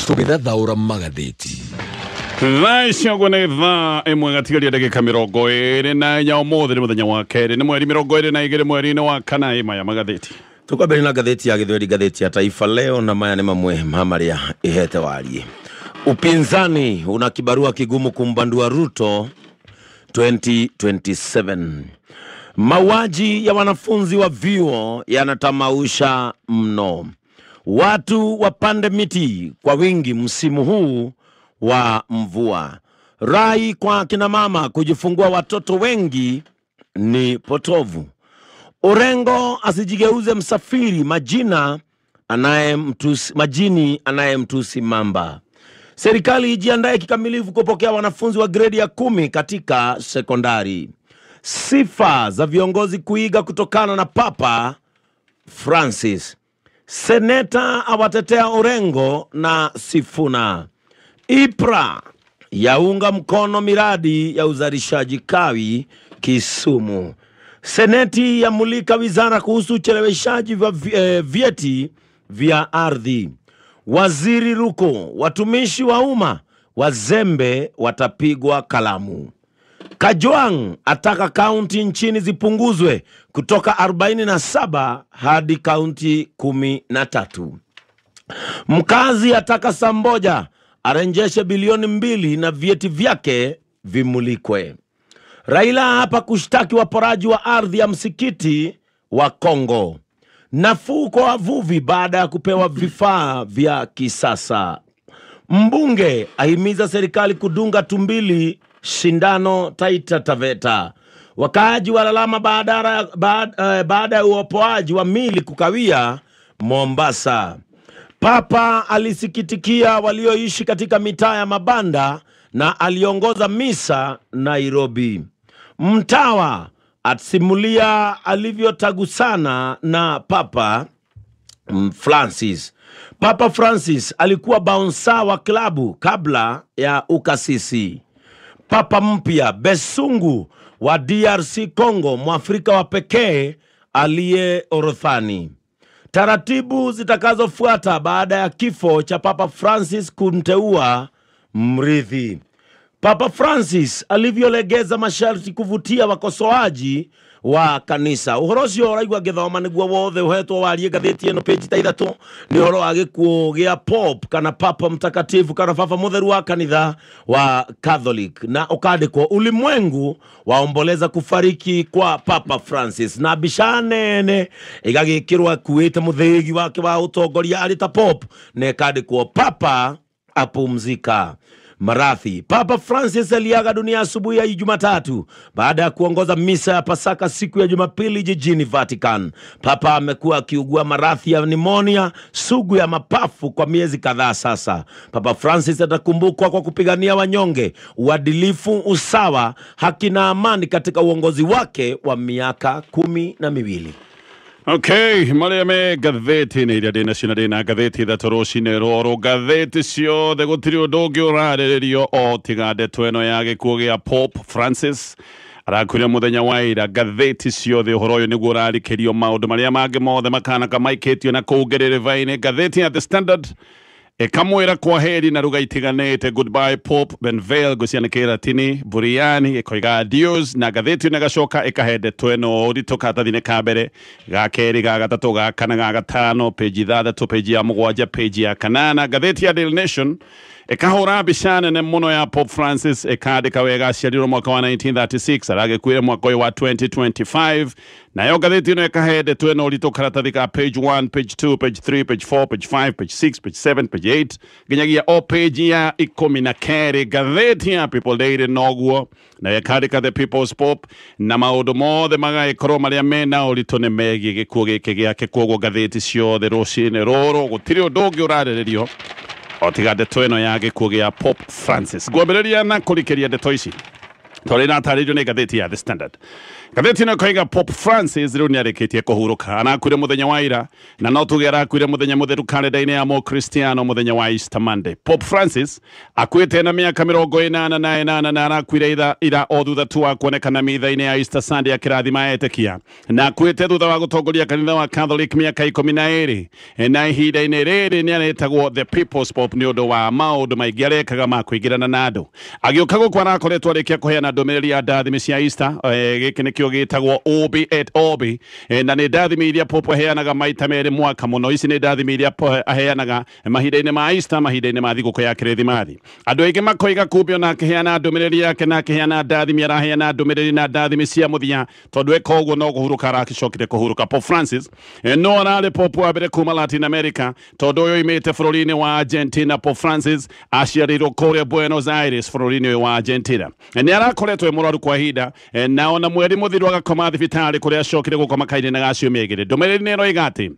Tũgĩthathaũra magathĩti. Thaa icio ũguo nĩ thaa 1 gatigaria ndagĩka 24. Ũmũthĩ nĩ mũthenya wa kerĩ, nĩ mweri 22 mweri-inĩ wa kana. Ĩ maya magathĩti. Tukwambĩrĩria na ngathĩti ya Gĩthweri, ngathĩti ya Taifa Leo, na maya nĩ mamwe ma marĩa ĩhete warie. Upinzani una kibarua kigumu kumbandua Ruto 2027. Mauaji ya wanafunzi wa vyuo yanatamausha mno. Watu wapande miti kwa wingi msimu huu wa mvua. Rai kwa kina mama kujifungua watoto wengi ni potovu. Orengo asijigeuze msafiri majina anayemtusi, majini anayemtusi mamba. Serikali ijiandae kikamilifu kupokea wanafunzi wa gredi ya 10 katika sekondari. Sifa za viongozi kuiga kutokana na Papa Francis. Seneta awatetea Orengo na Sifuna. IPRA yaunga mkono miradi ya uzalishaji kawi Kisumu. Seneti yamulika wizara kuhusu ucheleweshaji wa vyeti vya ardhi. Waziri Ruko, watumishi wa umma wazembe watapigwa kalamu. Kajwang ataka kaunti nchini zipunguzwe kutoka 47 hadi kaunti 13. Mkazi ataka Samboja arejeshe bilioni 2 na vyeti vyake vimulikwe. Raila hapa kushtaki waporaji wa ardhi ya msikiti wa Kongo. Nafuu kwa wavuvi baada ya kupewa vifaa vya kisasa. Mbunge ahimiza serikali kudunga tumbili shindano Taita Taveta. Wakaaji walalama baada ya uopoaji wa mili kukawia Mombasa. Papa alisikitikia walioishi katika mitaa ya mabanda na aliongoza misa Nairobi. Mtawa asimulia alivyotagusana na Papa Francis. Papa Francis alikuwa bouncer wa klabu kabla ya ukasisi. Papa mpya Besungu wa DRC Congo, Mwafrika wa pekee aliye orothani. Taratibu zitakazofuata baada ya kifo cha Papa Francis kumteua mrithi. Papa Francis alivyolegeza masharti kuvutia wakosoaji wa kanisa. Ũhoro ũcio ũraigua ngĩthoma nĩguo wothe ũhetwo warie ngathĩti ĩno page ta 3, nĩ ũhoro wa gĩkuũ gĩa Pope kana Papa Mtakatifu kana Papa Mũtheru wa kanitha wa Catholic, na ũkandĩkwo ulimwengu waomboleza kufariki kwa Papa Francis, na mbica nene ĩgagĩkĩrwo akuĩte mũthĩgi wake wa ũtongoria arĩ ta Pope, na ĩkandĩkwo Papa apumzika marathi. Papa Francis aliaga dunia asubuhi ya Jumatatu baada ya kuongoza misa ya Pasaka siku ya Jumapili jijini Vatican. Papa amekuwa akiugua maradhi ya nimonia sugu ya mapafu kwa miezi kadhaa sasa. Papa Francis atakumbukwa kwa kupigania wanyonge, uadilifu, usawa, haki na amani katika uongozi wake wa miaka 12. Okay, marĩa me ngathĩti-inĩ iria ndĩ nacio, na ndĩ na ngathĩti 3 rũcinĩ rũrũ. Ngathĩti ciothe gũtirĩ ũndũ ũngĩ ũrarĩrĩrio o tiga ndeto ĩno ya gĩkuũ gĩa Pope Francis, arakuire mũthenya wa ira. Ngathĩti ciothe ũhoro ũyũ nĩguo ũrarikĩrio, maũndũ marĩa mangĩ mothe makanaka maikĩtio na kũu ngerereva-inĩ. Ngathĩti ya The Standard ĩkamwĩra kwa heri na ruga itiganĩte, "Goodbye Pope Benvel", ngũciana kĩratini buriani ĩkoiga adios, na ngathĩti ĩno ĩgacoka ĩkahe ndeto ĩno ũritũ karatathi-inĩ ka mbere, ga kerĩ, ga gatatũ, ga kana, ga gatano, page 6, page ya 7, page ya 8. Ngathĩti ya Daily Nation ĩkahũra mbica nene mũno ya Pope Francis, ĩkandĩka wega aciarirwo mwaka wa 1936, aragĩkuire mwaka ũyũ wa 2025. Nayo ngathĩti ĩno ĩkahe ndeto ĩno ũritũ karatathi ka page 1, page 2, page 3, page 4, page 5, page 6, page 7, page 8, nginyagia o page ya 12. Ngathĩti ya People Daily noguo, nayo ĩkandĩka "The People's Pope", na maũndũ mothe magagĩkorwo marĩa mena ũritũ nĩ megiĩ gĩkuũ gĩkĩ gĩake. Koguo ngathĩti ciothe rũcinĩ rũrũ gũtirĩ ũndũ ũngĩ ũrarĩrĩrio o tiga ndeto ĩno ya gĩkuũ gĩa Pope Francis. Ngwambĩrĩria na kũrikĩria ndeto ici tondũ iratarĩrio nĩ ngathĩti ya The Standard. Ngathĩti ĩno ĩkoiga Pope Francis rĩu nĩarĩkĩtie kũhurũka, arakuire mũthenya wa ira na no tuge arakuire mũthenya mũtheru karenda-inĩ ya Mũkristiano mũthenya wa Easter Monday. Pope Francis akuĩte na mĩaka 88 na arakuire ira o thutha tu wa kuonekana mitha-inĩ ya Easter Sunday akĩrathima etĩkia, na akuĩte thutha wa gũtongoria kanitha wa Catholic mĩaka 12, na ihinda-inĩ rĩrĩ nĩaretagwo the People's Pope nĩ ũndũ wa maũndũ maingĩ arekaga ma kũingĩrana na andũ. Agĩũka gũkũ arakoretwo arĩkia kũheana ndũmĩrĩri ya ndathimi cia Easter, gĩkĩ nĩkĩo gĩtagwo Urbi et Orbi, na nĩ ndathimi iria Pope aheanaga maita merĩ mwaka mũno. Ici nĩ ndathimi iria Pope aheanaga mahinda-inĩ ma Easter, mahinda-inĩ ma thigũkũ ya Kĩrĩthimathi. Andũ aingĩ makoiga kumbe ona akĩheana ndũmĩrĩri yake na akĩheana ndathimi, araheana ndũmĩrĩri na ndathimi cia mũthia, tondũ eka ũguo no kũhurũka arakĩcokire kũhurũka. Pope Francis no ararĩ Pope wa mbere kuma Latin America, tondũ ũyũ oimĩte bũrũri-inĩ wa Argentina. Pope Francis aciarĩirwo kũrĩa Buenos Aires bũrũri-inĩ ũyũ wa Argentina. Nĩ arakoretwo e mũrwaru kwa ihinda, na ona mweri mũthiru agakoma thibitarĩ kũrĩa acokire gũkoma kahinda-inĩ ga ciumia igĩrĩ. Ndũmĩrĩri nĩ ĩroiga atĩ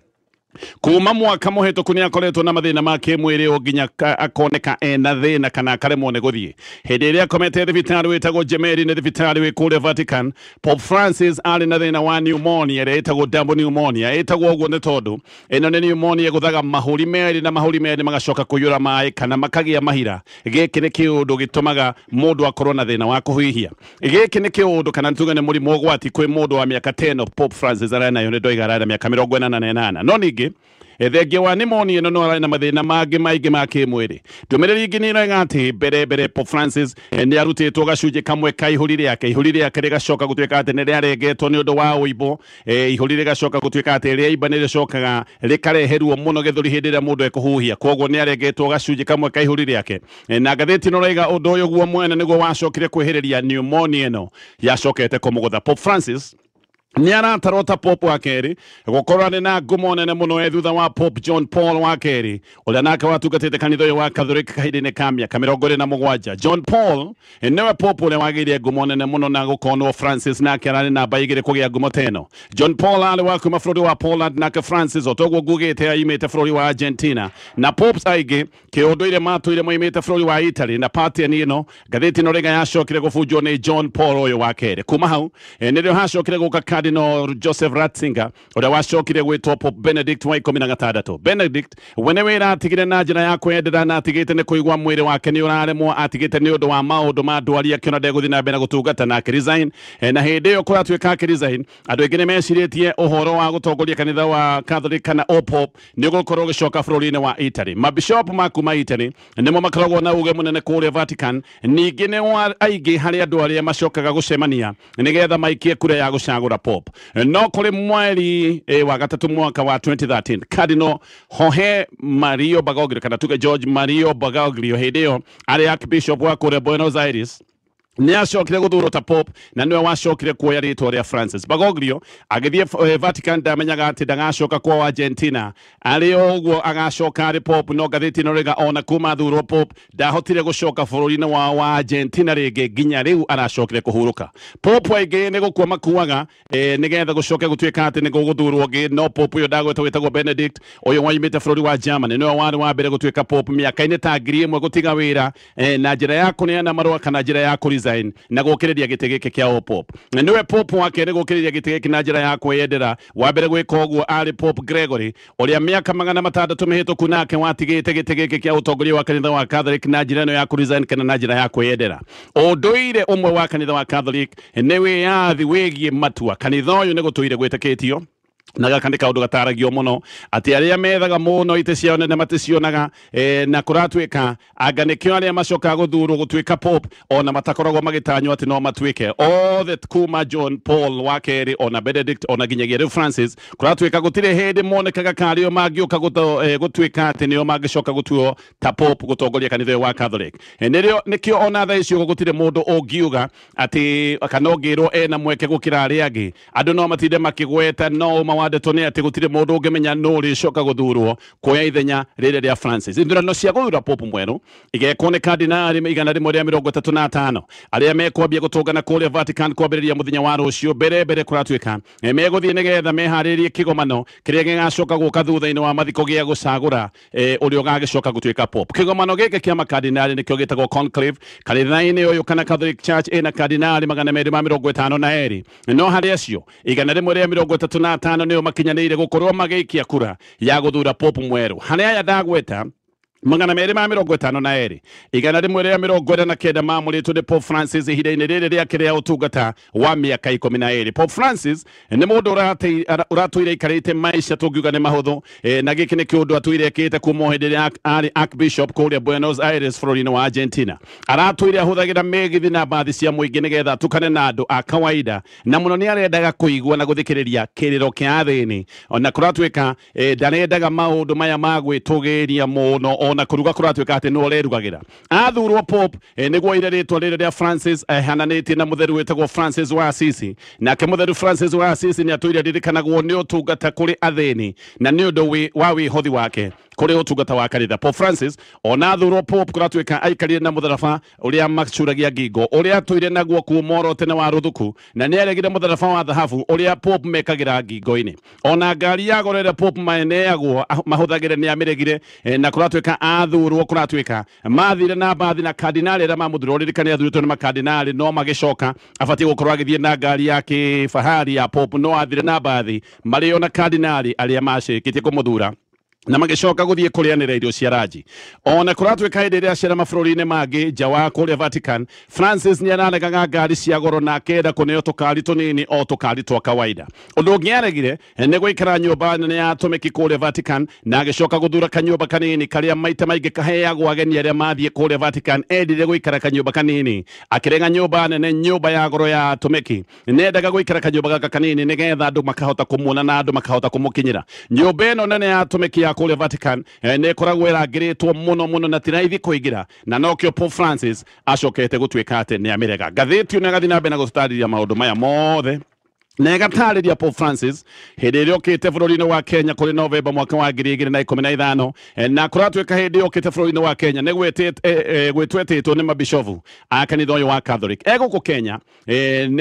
kuma mwaka mũhĩtũku nĩ akoretwo na mathĩna ma kĩmwĩrĩ o nginya akoneka ena thĩna kana akaremwo nĩ gũthiĩ. Hĩndĩ ĩrĩa akomete thibitarĩ wĩtagwo Gemelli, nĩ thibitarĩ wĩ kũrĩa Vatican, Pope Francis arĩ na thĩna wa pneumonia ĩrĩa ĩtagwo double pneumonia. Ĩtagwo ũguo nĩ tondũ ĩno nĩ pneumonia ĩgũthaga mahũri merĩ na mahũri merĩ magacoka kũiyũra maĩ kana makagĩa mahira. Gĩkĩ nĩ kĩũndũ gĩtũmaga mũndũ akorwo na thĩna wa kũhuhia. Gĩkĩ nĩ kĩũndũ kana tuge nĩ mũrimũ ũgwati kwĩ mũndũ wa mĩaka 10 Pope Francis arĩ nayo, nĩ ndoiga arĩ na mĩaka 88. No ningĩ thengia wa pneumonia ĩno no ararĩ na mathĩna mangĩ maingĩ ma kĩmwĩrĩ. Ndũmĩrĩri ingĩ nĩ ĩroiga atĩ mbere Pope Francis nĩ arutĩtwo gacunjĩ kamwe ka ihũri rĩake, ihũri rĩake rĩgacoka gũtuĩka atĩ nĩ rĩarengetwo nĩ ũndũ wa ũimbo, ihũri rĩgacoka gũtuĩka atĩ rĩaimba nĩ rĩcokaga rĩkarehe ruo mũno gĩthũri hĩndĩ ĩrĩa mũndũ ekũhuhia, koguo nĩ arengetwo gacunjĩ kamwe ka ihũri rĩake. Na ngathĩti ĩno ĩroiga ũndũ ũyũ guo mwene nĩguo wacokire kwĩhĩrĩria pneumonia ĩno yacokete kũmũgũtha. Pope Francis nĩ aratarwo ta Pope wa kerĩ gũkorwo arĩ na ngumo nene mũno e thutha wa Pope John Paul wa kerĩ, ũrĩa nake watungatĩte kanitha ũyũ wa Catholic kahinda-inĩ ka mĩaka 27. John Paul nĩwe Pope ũrĩa wagĩire ngumo nene mũno na gũkonwo Francis nake ararĩ namba igĩrĩ kũgĩa ngumo ta ĩno. John Paul arĩ wa kuma bũrũri wa Poland, nake Francis o toguo ngugĩte aimĩte bũrũri wa Argentina, na popes aingĩ kĩũndũire matũire moimĩte bũrũri wa Italy, na pattern ĩno ngathĩti ĩno rĩga yacokire gũbunjwo nĩ John Paul ũyũ wa kerĩ. Kuma hau nĩrĩo hacokire gũka Cardinal Joseph Ratzinger ũrĩa wacokire gwĩtwo Pope Benedict wa 16. Benedict wene wĩra atigire na njĩra ya kwendera na atigĩte nĩ kũigua mwĩrĩ wake nĩ ũraremwo, atigĩte nĩ ũndũ wa maũndũ ma ndwari akĩona ndegũthiĩ na mbere na gũtungata na akĩresign. Na hĩndĩ ĩyo kũratuĩka akĩresign, andũ aingĩ nĩ mecirĩtie ũhoro wa gũtongoria kanitha wa Catholic kana o Pope nĩ ũgũkorwo ũgĩcoka bũrũri-inĩ wa Italy. Mabishop ma kuma Italy nĩmo makoragwo na uge mũnene kũrĩa Vatican, ningĩ nĩ aingĩ harĩ andũ arĩa macokaga gũcemania nĩgetha maikie kura ya gũcagũra Pope. No kũrĩ mweri wa gatatũ mwaka wa 2013 Cardinal Jorge Mario Bergoglio kana tuge George Mario Bergoglio hĩndĩ ĩyo arĩ Archbishop wa kũrĩa Buenos Aires nĩ acokire gũthurwo ta Pope na nĩwe wacokire kuoya rĩtwa rĩa Francis. Bergoglio agĩthiĩ Vatican ndamenyaga atĩ ndagacoka kwao Argentina, arĩ o ũguo agacoka arĩ Pope. No ngathĩti ĩno rĩga ona kuma athurwo Pope ndahotire gũcoka bũrũri-inĩ wao wa Argentina rĩngĩ nginya rĩu aracokire kũhurũka. Pope aingĩ nĩ gũkua makuaga nĩgetha gũcoke gũtuĩka atĩ nĩ gũgũthurwo ũngĩ, no Pope ũyũ ndagwetwo wĩtagwo Benedict ũyũ waimĩte bũrũri wa Germany nĩwe warĩ wa mbere gũtuĩka Pope mĩaka-inĩ ta 1000 gũtiga wĩra na njĩra ya kũneana marũa kana njĩra ya kũresign na gũkĩrĩria gĩtĩ gĩkĩ kĩa o Pope. Nĩwe Pope wa kerĩ gũkĩrĩria gĩtĩ gĩkĩ na njĩra ya kwĩyendera. Wa mbere gwĩka ũguo arĩ Pope Gregory ũrĩa mĩaka 600 mĩhĩtũku nake watigĩte gĩtĩ gĩkĩ kĩa ũtongoria wa kanitha wa Catholic na njĩra ĩno ya kũresign kana na njĩra ya kwĩyendera. Ũndũire ũmwe wa kanitha wa Catholic nĩ wĩyathi wĩgiĩ matua. Kanitha ũyũ nĩ gũtũire gwĩtĩkĩtio na gaka nĩ kaũndũ gataragio mũno atĩ arĩa methaga mũno itĩ ciao nene maticionaga, na kũratuĩka anga nĩkĩo arĩa macokaga gũthurwo gũtuĩka Pope ona matakoragwo magĩtanywo atĩ no matuĩke othe kuma John Paul wa kerĩ ona Benedict ona nginyagia rĩu Francis, kũratuĩka gũtirĩ hĩndĩ monekaga karĩo mangĩũka gũtuĩka atĩ nĩo mangĩcoka gũtuo ta Pope gũtongoria kanitha ũyũ wa Catholic. Nĩrĩo nĩkĩo ona thaa ici gũtirĩ mũndũ ũngiuga atĩ kana ũngĩrwo ena mweke gũkĩra arĩa angĩ. Andũ no matinde makĩgweta no Ũma wa ndeto nĩ atĩ gũtirĩ mũndũ ũngĩmenya nũ ũrĩcoka gũthurwo kuoya ithenya rĩrĩ rĩa Francis. Ithurano cia gũthura Pope mwerũ igekwo nĩ kardinali 135 arĩa mekwambia gũtũngana kũrĩa Vatican kwambĩrĩria mũthenya wa rũciũ. Mbere mbere kũratuĩka megũthiĩ nĩgetha meharĩrie kĩgomano kĩrĩa gĩgacoka gũka thutha-inĩ wa mathiko gĩa gũcagũra ũrĩa ũgagĩcoka gũtuĩka Pope. Kĩgomano gĩkĩ kĩa makardinali nĩkĩo gĩtagwo conclave. Kanitha-inĩ ũyũ kana Catholic Church ĩna kardinali 252, no harĩ acio 135 nĩo makinyanĩire gũkorwo magĩikia kura ya gũthura Pope mwerũ. Harĩ aya ndagweta 252, 149 maamũrĩtwo nĩ Pope Francis ihinda-inĩ rĩrĩ rĩake rĩa ũtungata wa mĩaka 12. Pope Francis nĩ mũndũ ũratũire aikarĩte maica tũngiuga nĩ mahũthũ, na gĩkĩ nĩ kĩũndũ atũire ekĩte kuma o hĩndĩ ĩrĩa arĩ Archbishop kũrĩa Buenos Aires bũrũri-inĩ wa Argentina. Aratũire ahũthagĩra mĩgithi na mbathi cia mũingĩ nĩgetha atukane na andũ a kawaida, na mũno nĩ arendaga kũigua na gũthikĩrĩria kĩrĩro kĩa athĩni. Ona kũratuĩka ndarendaga maũndũ maya ma gwĩtũgĩria mũno, ona kũruga kũratuĩka atĩ nĩwe ũrerugagĩra. Athurwo Pope nĩguo oire rĩtwa rĩrĩ rĩa Francis ehananĩtie na mũtheru wĩtagwo Francis wa Assisi. Nake mũtheru Francis wa Assisi nĩ atũire aririkanagwo nĩ ũtungata kũrĩ athĩni na nĩ ũndũ wa wĩhothi wake kũrĩ ũtungata wa kanitha. Pope Francis ona athurwo Pope kũratuĩka aikarire na mũtharaba ũrĩa macuragia ngingo ũrĩa atũire naguo kuuma oro tene wa rũthuku, na nĩ aregire mũtharaba wa thahabu ũrĩa Pope mekagĩra ngingo-inĩ. Ona ngari ya goro ĩrĩa Pope maneagwo mahũthagĩre nĩ amĩregire, na kũratuĩka athurwo kũratuĩka mathire na mbathi na kardinali arĩa mamũthurwo. Ririkane athurĩtwo nĩ makardinali, no magĩcoka abatiĩ gũkorwo agĩthiĩ na ngari ya kĩfahari ya Pope, no athire na mbathi marĩ ona kardinali arĩa macĩkĩtie kũmũthura na magĩcoka gũthiĩ kũrĩanĩra irio cia ranji. Ona kũratuĩka hĩndĩ ĩrĩa acera mabũrũri-inĩ mangĩ nja wa kũrĩa Vatican, Francis nĩ araregaga ngari cia goro na akenda kũneo tũkari tũnini o tũkari twa kawaida. Ũndũ ũngĩ aregire nĩ gũikara nyũmba nene ya atũmĩki kũrĩa Vatican, na agĩcoka gũthura kanyũmba kanini karĩa maita maingĩ kaheagwo ageni arĩa mathiĩ kũrĩa Vatican. Endire gũikara kanyũmba kanini, akĩrega nyũmba nene, nyũmba ya goro ya atũmĩki. Nĩendaga gũikara kanyũmba gaka kanini nĩgetha andũ makahota kũmuona na andũ makahota kũmũkinyĩra. Nyũmba ĩno nene ya atũmĩki ya kũrĩa Vatican nĩ ĩkoragwo ĩrangĩrĩtwo mũno mũno na ti raithi kũingĩra, na nokĩo Pope Francis acokete gũtuĩka atĩ nĩ amĩrega. Ngathĩti ĩno ĩgathiĩ na mbere na gũtũtarĩria maũndũ maya mothe na ĩgatarĩria Pope Francis hĩndĩ ĩrĩa okĩte bũrũri-inĩ wa Kenya kũrĩ Novemba mwaka wa 2015, na kũratuĩka hĩndĩ okĩte bũrũri-inĩ wa Kenya nĩ gwĩtwetĩtwo nĩ mabishovu a kanitha ũyũ wa Catholic. Egũkũ Kenya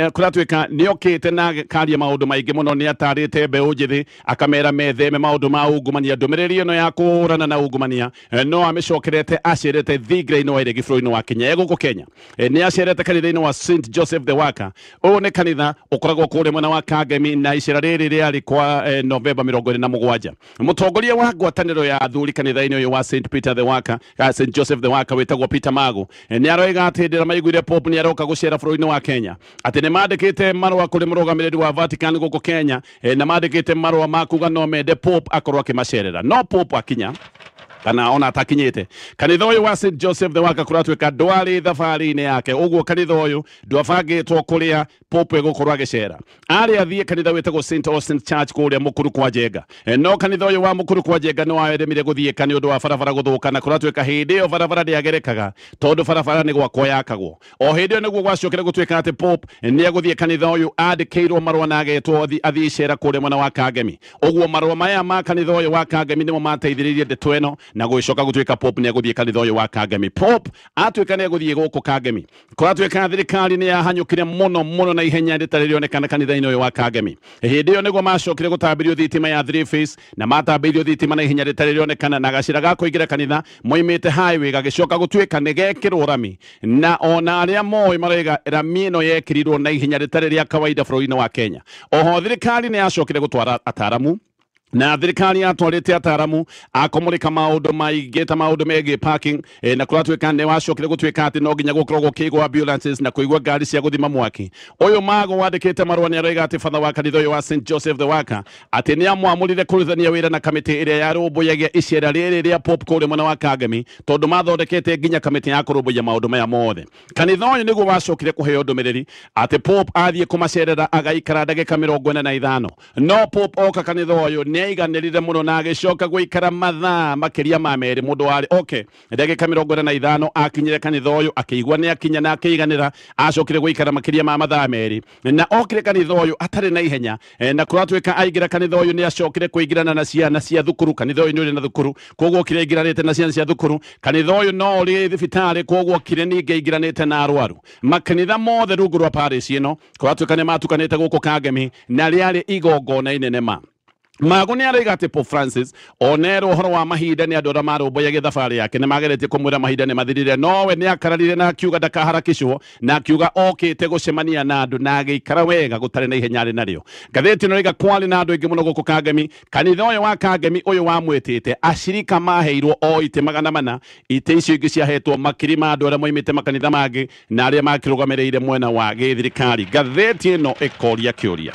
kũratuĩka nĩ okĩte na akaria maũndũ maingĩ mũno, nĩ atarĩte mbeũ njĩthĩ akamera metheme maũndũ ma ungumania. Ndũmĩrĩri ĩno ya kũhũrana na ungumania no amĩcokerete acerete thingira-inĩ wa iregi bũrũri-inĩ wa Kenya. Egũkũ Kenya nĩ acerete kanitha-inĩ wa St Joseph the Worker. Ũyũ nĩ kanitha ũkoragwo kũrĩa mwena wa Kangemi, na icera rĩrĩ rĩarĩ kwa Novemba 27. Mũtongoria wa ngwatanĩro ya athuri kanitha-inĩ ũyũ wa St Peter the Worker, St Joseph the Worker wĩtagwo Peter Mago, nĩ aroiga atĩ hĩndĩ ĩrĩa maiguire Pope nĩ aroka gũcera bũrũri-inĩ wa Kenya, atĩ nĩ mandĩkĩte marũa kũrĩ mũrũgamĩrĩri wa Vatican gũkũ Kenya, na mandĩkĩte marũa ma kuga no mende Pope akorwo akĩmacerera. No Pope akinya kana ona atakinyĩte kanitha ũyũ wa St Joseph the Worker kũratuĩka ndwarĩ thabarĩ-inĩ yake. Ũguo kanitha ũyũ ndwabangĩtwo kũrĩa Pope egũkorwo agĩcera. Arĩ athiĩ kanitha wĩtagwo St Austin Church kũrĩa Mũkuru kwa Njenga, no kanitha ũyũ wa Mũkuru kwa Njenga nĩ waremire gũthiĩka nĩ ũndũ wa barabara gũthũka, na kũratuĩka hĩndĩ ĩyo barabara ndĩagerekaga tondũ barabara nĩ gwakwo yakagwo. O hĩndĩ ĩyo nĩguo gwacokire gũtuĩka atĩ Pope nĩ egũthiĩ kanitha ũyũ andĩkĩirwo marũa na agetwo athiĩ icera kũrĩa mwena wa Kangemi. Ũguo marũa maya ma kanitha ũyũ wa Kangemi nĩmo mateithĩrĩirie ndeto ĩno na gũgĩcoka gũtuĩka Pope nĩ egũthiĩ kanitha ũyũ wa Kangemi. Pope atuĩka nĩ egũthiĩ gũkũ Kangemi, kũratuĩka thirikari nĩ yahanyũkire mũno mũno na ihenya rĩtarĩ rĩonekana kanitha-inĩ ũyũ wa Kangemi. Hĩndĩ ĩyo nĩguo macokire gũtambĩrio thitima ya three phase, na matambĩirio thitima na ihenya rĩtarĩ rĩonekana, na gacĩra ga kũingĩra kanitha moimĩte highway gagĩcoka gũtuĩka nĩ gekĩrwo rami, na ona arĩa moĩ maroiga rami ĩno yekĩrirwo na ihenya rĩtarĩ rĩa kawaida bũrũri-inĩ wa Kenya. Oho thirikari nĩ yacokire gũtwara ataramu, na thirikari yatwarĩte ataramu akũmũrĩka maũndũ maingĩ ta maũndũ megiĩ parking, na kũratuĩka nĩ wacokire gũtuĩka atĩ no nginya gũkorwo gũkĩigwo ambulances na kũigwo ngari cia gũthima mwaki. Ũyũ Mago wandĩkĩte marũa nĩ aroiga atĩ batha wa kanitha ũyũ wa St Joseph the Worker atĩ nĩ amwamũrire kũrutithania wĩra na kamĩtĩ ĩrĩa yarũmbũyagia icera rĩrĩ rĩa Pope kũrĩa mwena wa Kangemi, tondũ mathondekete nginya kamĩtĩ ya kũrũmbũiya maũndũ maya mothe. Kanitha ũyũ nĩguo wacokire kũheo ndũmĩrĩri atĩ Pope athiĩ kũmacerera agaikara ndagĩka 45, no Pope oka kanitha ũyũ nĩ nĩ aiganĩrire mũno na agĩcoka gũikara mathaa makĩria ma merĩ mũndũ warĩ okay ndagĩka 45 akinyire kanitha ũyũ akĩigua nĩ akinya na akĩiganĩra acokire gũikara makĩria ma mathaa merĩ na okire kanitha ũyũ atarĩ na ihenya na kũratuĩka aingĩra kanitha ũyũ nĩ acokire kũingĩrana na ciana cia thukuru kanitha ũyũ nĩ ũrĩ na thukuru koguo okire aingĩranĩte na ciana cia thukuru kanitha ũyũ no ũrĩ thibitarĩ koguo okire ningĩ aingĩranĩte na arwaru makanitha mothe rungu rwa parish ĩno kũratuĩka nĩ matukanĩte gũkũ Kangemi na rĩarĩ igongona inene ma Mago nĩ araiga atĩ Pope Francis onerwo ũhoro wa mahinda nĩ andũ arĩa marũmbũyagia thabarĩ yake nĩ mageretie kũmwĩra mahinda nĩ mathirire nowe nĩ akararire na akiuga ndakaharakicwo na akiuga okĩte gũcemania na andũ na agĩikara wega gũtarĩ na ihenya arĩ narĩo. Ngathĩti ĩno ĩraiga kwarĩ na andũ aingĩ mũno gũkũ Kangemi kanitha ũyũ wa Kangemi ũyũ wamwĩtĩte acirika maheirwo o itĩ 400 itĩ icio ingĩ ciahetwo makiri ma andũ arĩa moimĩte makanitha mangĩ na arĩa makĩrũgamĩrĩire mwena wa gĩthirikari. Ngathĩti ĩno ĩkoria kĩũria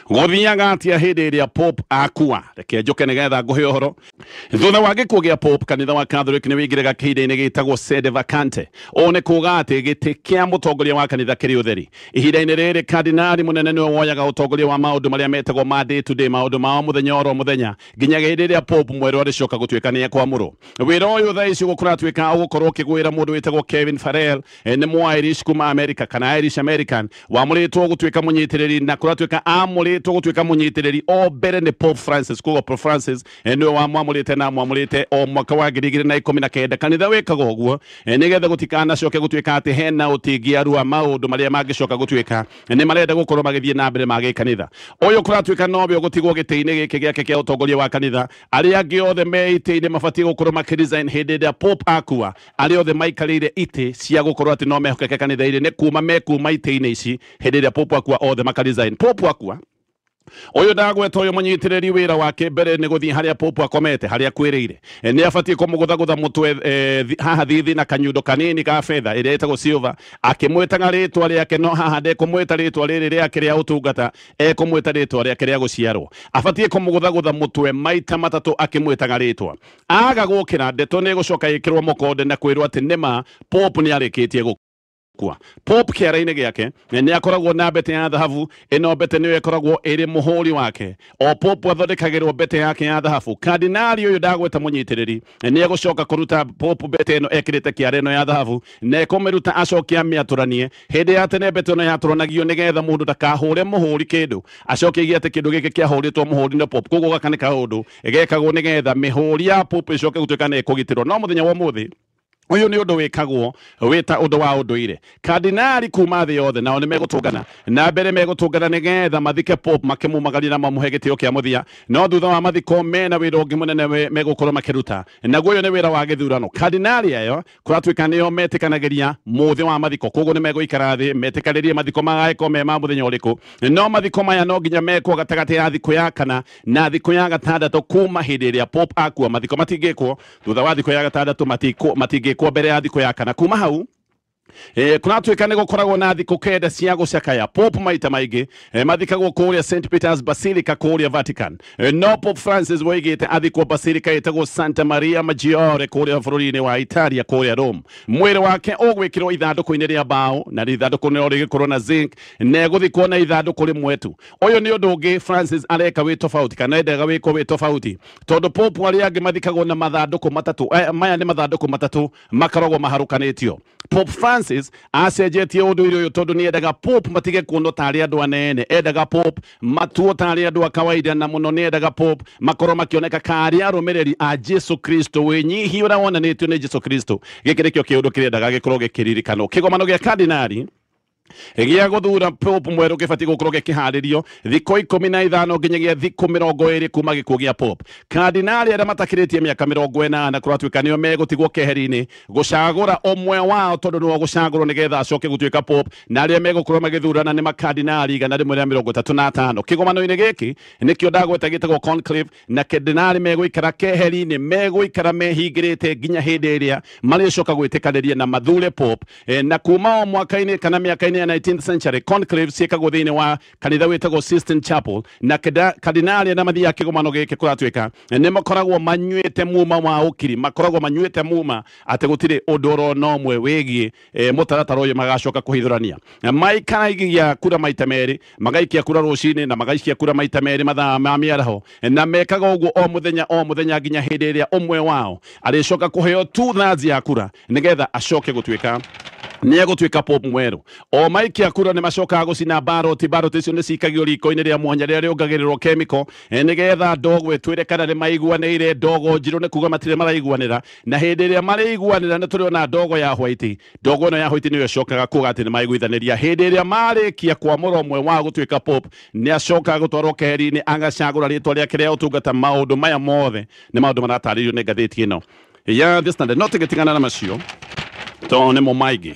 gũthiaga atĩa hĩndĩ ĩrĩa Pope akua reke njũke nĩgetha ngũhe ũhoro. Thutha wa gĩkuũ gĩa Pope kanitha wa Catholic nĩ wĩingĩraga kĩhinda-inĩ gĩtagwo sede vacante ũũ nĩ kuuga atĩ gĩtĩ kĩa mũtongoria wa kanitha kĩrĩ ũtheri. Ihinda-inĩ rĩrĩ kardinali mũnene nĩwe woyaga ũtongoria wa maũndũ marĩa metagwo ma day to day maũndũ ma o mũthenya oro mũthenya nginya hĩndĩ ĩrĩa Pope mwerũ arĩcoka gũtuĩka nĩ ekwamũrwo. Wĩra ũyũ thaa ici gũkũratuĩka ũgũkorwo ũkĩgwĩra mũndũ wĩtagwo Kevin Farrell nĩ mũ-Irish kuma America kana Irish American wamũrĩtwo gũtuĩka mũnyitĩrĩri na kũratuĩka amũrĩtwo gũtuĩka mũnyitĩrĩri o mbere nĩ Pope Francis koguo Pope Francis nĩwe wamwamũrĩte na amwamũrĩte o mwaka wa 2019 kanitha wĩkaga ũguo nĩgetha gũtikanacoke gũtuĩka atĩ hena ũtingiaru wa maũndũ marĩa mangĩcoka gũtuĩka nĩ marenda gũkorwo magĩthiĩ na mbere ma gĩkanitha. Ũyũ kũratuĩka nowe ũgũtigwo gĩtĩ-inĩ gĩkĩ gĩake kĩa ũtongoria wa kanitha arĩa angĩ othe me itĩ-inĩ mabatiĩ gũkorwo makĩresign hĩndĩ ĩrĩa Pope akua arĩa othe maikarĩire itĩ cia gũkorwo atĩ no mehokeke kanitha-inĩ nĩ kuma mekuma itĩ-inĩ ici hĩndĩ ĩrĩa Pope akua othe makaresign. Pope akua ũyũ ndagweta ũyũ mũnyitĩrĩri wĩra wake mbere nĩ gũthiĩ harĩa Pope akomete harĩa akuĩrĩire nĩ abatiĩ kũmũgũthagũtha mũtwe haha thithi na kanyundo kanini ka betha ĩrĩa ĩtagwo silver akĩmwĩtaga rĩtwa rĩake no haha ndekũmwĩta rĩtwa rĩrĩ rĩake rĩa ũtungata ekũmwĩta rĩtwa rĩake rĩa gũciarwo abatiĩ kũmũgũthagũtha mũtwe maita matatũ akĩmwĩtaga rĩtwa aga gũkĩra ndeto nĩ ĩgũcoka ĩkĩrwo mũkonde na kwĩrwo atĩ nĩma Pope nĩ arĩkĩtie gũkua. Pope kĩara-inĩ gĩake nĩ akoragwo na mbete ya thahabu ĩno mbete nĩyo ĩkoragwo ĩrĩ mũhũri wake o Pope athondekagĩrwo mbete yake ya thahabu kardinali ũyũ ndagweta mũnyitĩrĩri nĩ egũcoka kũruta Pope mbete ĩno ekĩrĩte kĩara ĩno ya thahabu na ekũmĩruta acoke amĩatũranie hĩndĩ ya tene mbete ĩno yatũranagio nĩgetha mũndũ ndakahũre mũhũri kĩndũ acoke aige atĩ kĩndũ gĩkĩ kĩahũrĩtwo mũhũri nĩ Pope koguo gaka nĩ kaũndũ gekagwo nĩgetha mĩhũri ya Pope ĩcoke gũtuĩka nĩ ĩkũgitĩrwo no mũthenya wa ũmũthĩ ũyũ nĩ ũndũ wĩkagwo wĩta ũndũ wa ũndũire kardinali kuma thĩ yothe nao nĩ megũtũngana na mbere megũtũngana nĩgetha mathike Pope makĩmumagaria na mamũhe gĩtĩo kĩa mũthia no thutha wa mathiko mena wĩra ũngĩ mũnene megũkorwo makĩruta naguo ũyũ nĩ wĩra wa gĩthurano kardinali ayo kũratuĩka nĩo metĩkanagĩria mũthĩ wa mathiko koguo nĩ megũikara thĩ metĩkanĩrie mathiko magagĩkorwo me ma mũthenya ũrĩkũ no mathiko maya no nginya mekwo gatagatĩ ya thikũ ya kana na thikũ ya gatandatũ kuma hĩndĩ ĩrĩa Pope akua mathiko matingĩkwo thutha wa thikũ ya gatandatũ matingĩkwo mbere ya thikũ ya kana kuma hau kũratuĩka nĩ gũkoragwo na thikũ 9 cia gũcakaya Pope maita maingĩ mathikagwo kũrĩa St Peter's Basilica kũrĩa Vatican no Pope Francis woigĩte athikwo Basilica ĩtagwo Santa Maria Maggiore kũrĩa bũrũri-inĩ wa Italia kũrĩa Rome mwĩrĩ wake ũgwĩkĩrwo ithandũkũ-inĩ rĩa mbaũ na ithandũkũ no rĩgĩkorwo na zinc na egũthikwo na ithandũkũ rĩmwe tu ũyũ nĩ ũndũ ũngĩ Francis areka wĩ tofauti kana endaga wĩkwo wĩ tofauti tondũ Pope arĩa angĩ mathikagwo na mathandũkũ matatũ maya nĩ mathandũkũ matatũ makoragwo maharũkanĩtio Pope Francis acenjetie ũndũire ũyũ tondũ nĩ endaga Pope matige kuonwo tarĩ andũ anene endaga Pope matuo tarĩ andũ a kawaida na mũno nĩ endaga Pope makorwo makĩoneka karĩ arũmĩrĩri a Jesu Kristo wĩnyihia ũrĩa wonanĩtio nĩ Jesu Kristo gĩkĩ nĩkĩo kĩũndũ kĩrĩa endaga gĩkorwo gĩkĩririkanwo kĩgomano gĩa kardinali gĩa gũthura Pope mwerũ gĩbatiĩ gũkorwo gĩkĩharĩrio thikũ 15 nginyagia thikũ 20 kuma gĩkuũ gĩa Pope kardinali arĩa matakĩrĩtie mĩaka 80 kũratuĩka nĩo megũtigwo keheri-inĩ gũcagũra ũmwe wao tondũ nĩwe ũgũcagũrwo nĩgetha acoke gũtuĩka Pope na arĩa megũkorwo magĩthurana nĩ makardinali 135 kĩgomano-inĩ gĩkĩ nĩkĩo ndagweta gĩtagwo conclave na kardinali megũikara keheri-inĩ megũikara mehingĩrĩte nginya hĩndĩ ĩrĩa marĩcoka gwĩtĩkanĩria na mathure Pope na kuma o mwaka-inĩ kana mĩaka-inĩ ya 19th century conclave ciĩkagwo thĩinĩ wa kanitha wĩtagwo Sistine Chapel na kardinali arĩa mathiaga kĩgomano gĩkĩ kũratuĩka nĩ makoragwo manyuĩte muma wa ũkiri, makoragwo manyuĩte muma atĩ gũtirĩ ũndũ oro na ũmwe wĩgiĩ mũtaratara ũyũ magacoka kũhithũrania. Maikaragia kura maita merĩ, magaikia kura rũcinĩ na magaikia kura maita merĩ mathaa ma mĩaraho, na mekaga ũguo o mũthenya o mũthenya nginya hĩndĩ ĩrĩa ũmwe wao arĩcoka kũheo 2/3 ya kura nĩgetha acoke gũtuĩka nĩ egũtuĩka Pope mwerũ. O maikia kura nĩ macokaga gũcina baroti, baroti icio nĩ cikagio riko-inĩ rĩa mwanya rĩrĩa rĩongagĩrĩrwo chemical nĩgetha ndogo ĩtwĩre kana nĩ maiguanĩire. Ndogo njirũ nĩ kuga matirĩ maraiguanĩra, na hĩndĩ ĩrĩa marĩiguanĩra nĩ tũrĩona ndogo ya white. Ndogo ĩno ya white nĩyo ĩcokaga kuga atĩ nĩ maiguithanĩria. Hĩndĩ ĩrĩa marĩkia kwamũra ũmwe wao gũtuĩka Pope nĩ acokaga gũtwarwo keheri-inĩ agacagũra rĩtwa rĩake rĩa ũtungata. Maũndũ maya mothe nĩ maũndũ maratarĩrio nĩ ngathĩti ĩno ya The Standard. No tũgĩtigana na macio tondũ nĩmo maingĩ.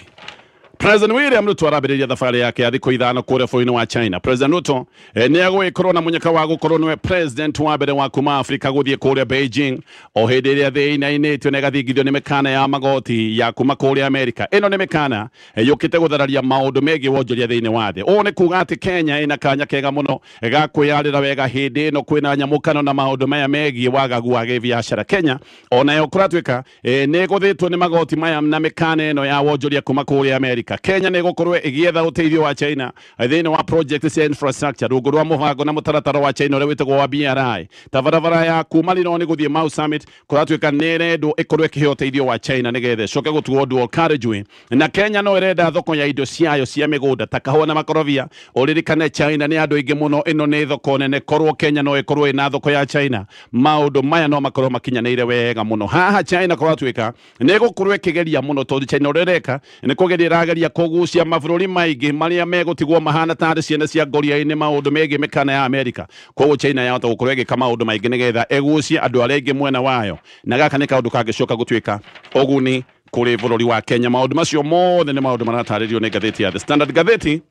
President William Ruto arambĩrĩria thabarĩ yake ya thikũ 5 kũrĩa bũrũri-inĩ wa China. President Ruto nĩ egũgĩkorwo na mũnyaka wa gũkorwo nĩwe president wa mbere wa kuma Afrika gũthiĩ kũrĩa Beijing o hĩndĩ ĩrĩa thĩ ĩinainĩtio na ĩgathingithio nĩ mĩkana ya magoti ya kuma kũrĩa Amerika. Ĩno nĩ mĩkana yũkĩte gũthararia maũndũ megiĩ wonjoria thĩinĩ wa thĩ. Ũũ nĩ kuga atĩ Kenya ĩna kanya kega mũno ga kwĩyarĩra wega hĩndĩ ĩno kwĩna nyamũkano na maũndũ maya megiĩ wagagu wa gĩbiacara. Kenya onayo kũratuĩka nĩ ĩgũthĩtwo nĩ magoti maya na mĩkana ĩno ya wonjoria kuma kũrĩa Amerika. Kenya nĩ ĩgũkorwo ĩgĩetha ũteithio wa China thĩinĩ wa project cia infrastructure rungu rwa mũbango na mũtaratara wa China ũrĩa wĩtagwo wa BRI. Ta barabara ya kuma Lironi gũthiĩ Mau Summit kũratuĩka nĩ ĩrendwo ĩkorwo ĩkĩheo ũteithio wa China nĩgetha ĩcoke gũtuo dual carriageway. Na Kenya no ĩrenda thoko ya indo ciayo cia mĩgũnda ta kahũa na makorobia. Ũririkane China nĩ andũ aingĩ mũno, ĩno nĩ thoko nene. Korwo Kenya no ĩkorwo ĩna thoko ya China, maũndũ maya no makorwo makinyanĩire wega mũno. Haha China kũratuĩka nĩ ĩgũkorwo ĩkĩgeria mũno tondũ China ũrĩa ĩreka nĩ kũgeria ĩrageria kũgucia mabũrũri maingĩ marĩa megũtigwo mahana tarĩ ciana cia ngoria-inĩ maũndũ megiĩ mĩkana ya Amerika. Koguo China yahota gũkorwo ĩgĩka maũndũ maingĩ nĩgetha ĩgucie andũ arĩa aingĩ mwena wayo, na gaka nĩ kaũndũ kangĩcoka gũtuĩka ũguni kũrĩ bũrũri wa Kenya. Maũndũ macio mothe nĩ maũndũ maratarĩrio nĩ ngathĩti ya The Standard. Ngathĩti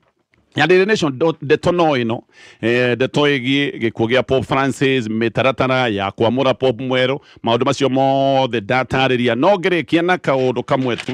ya Daily Nation ndeto no ĩno ndeto ĩgiĩ gĩkuũ gĩa Pope Francis, mĩtaratara ya kwamũra Pope mwerũ, maũndũ macio mothe ndatarĩria. No ngĩrĩkia na kaũndũ kamwe tu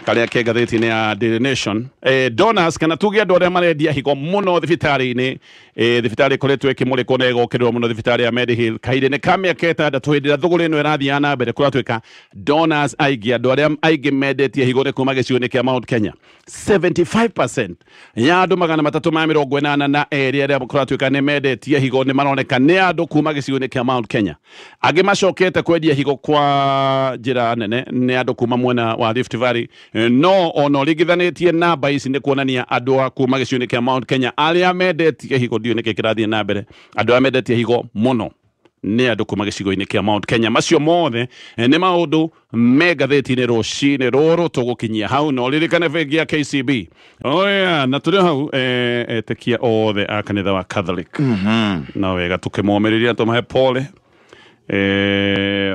karĩa ke ngathĩti-inĩ ya Daily Nation. Donors kana tuge andũ arĩa marendia higo mũno thibitarĩ-inĩ, thibitarĩ ĩkoretwo ĩkĩmũrĩkwo na ĩgokĩrĩrwo mũno, thibitarĩ ya Medihill kahinda-inĩ ka mĩaka 6 hĩndĩ ĩrĩa thũgũrĩ ĩno ĩrathiĩ na mbere kũratuĩka donors aingĩ, andũ arĩa aingĩ mendetie higo nĩ kuma gĩcigo-inĩ kĩa Mount Kenya. 75% ya andũ 382 arĩa kũratuĩka nĩ mendetie higo nĩ maroneka nĩ andũ kuma gĩcigo-inĩ kĩa Mount Kenya. Angĩ macokete kwendia higo kwa njĩra nene nĩ andũ kuma mwena wa Rift Valley. No ona ũringithanĩtie namba ici nĩ kuonania andũ a kuma gĩcigo-inĩ kĩa Mount Kenya arĩa mendetie higo, ndiũĩ nĩkĩ kĩrathiĩ na mbere, andũ arĩa mendetie higo mũno nĩ andũ kuma gĩcigo-inĩ kĩa Mount Kenya. Macio mothe nĩ maũndũ me ngathĩti-inĩ rũcinĩ rũrũ tũgũkinyia hau. No ririkane bengi ya KCB. Oya, na tũrĩ hau etĩkia othe a kanitha wa Catholic no wega tũkĩmomĩrĩria tũmahe pole.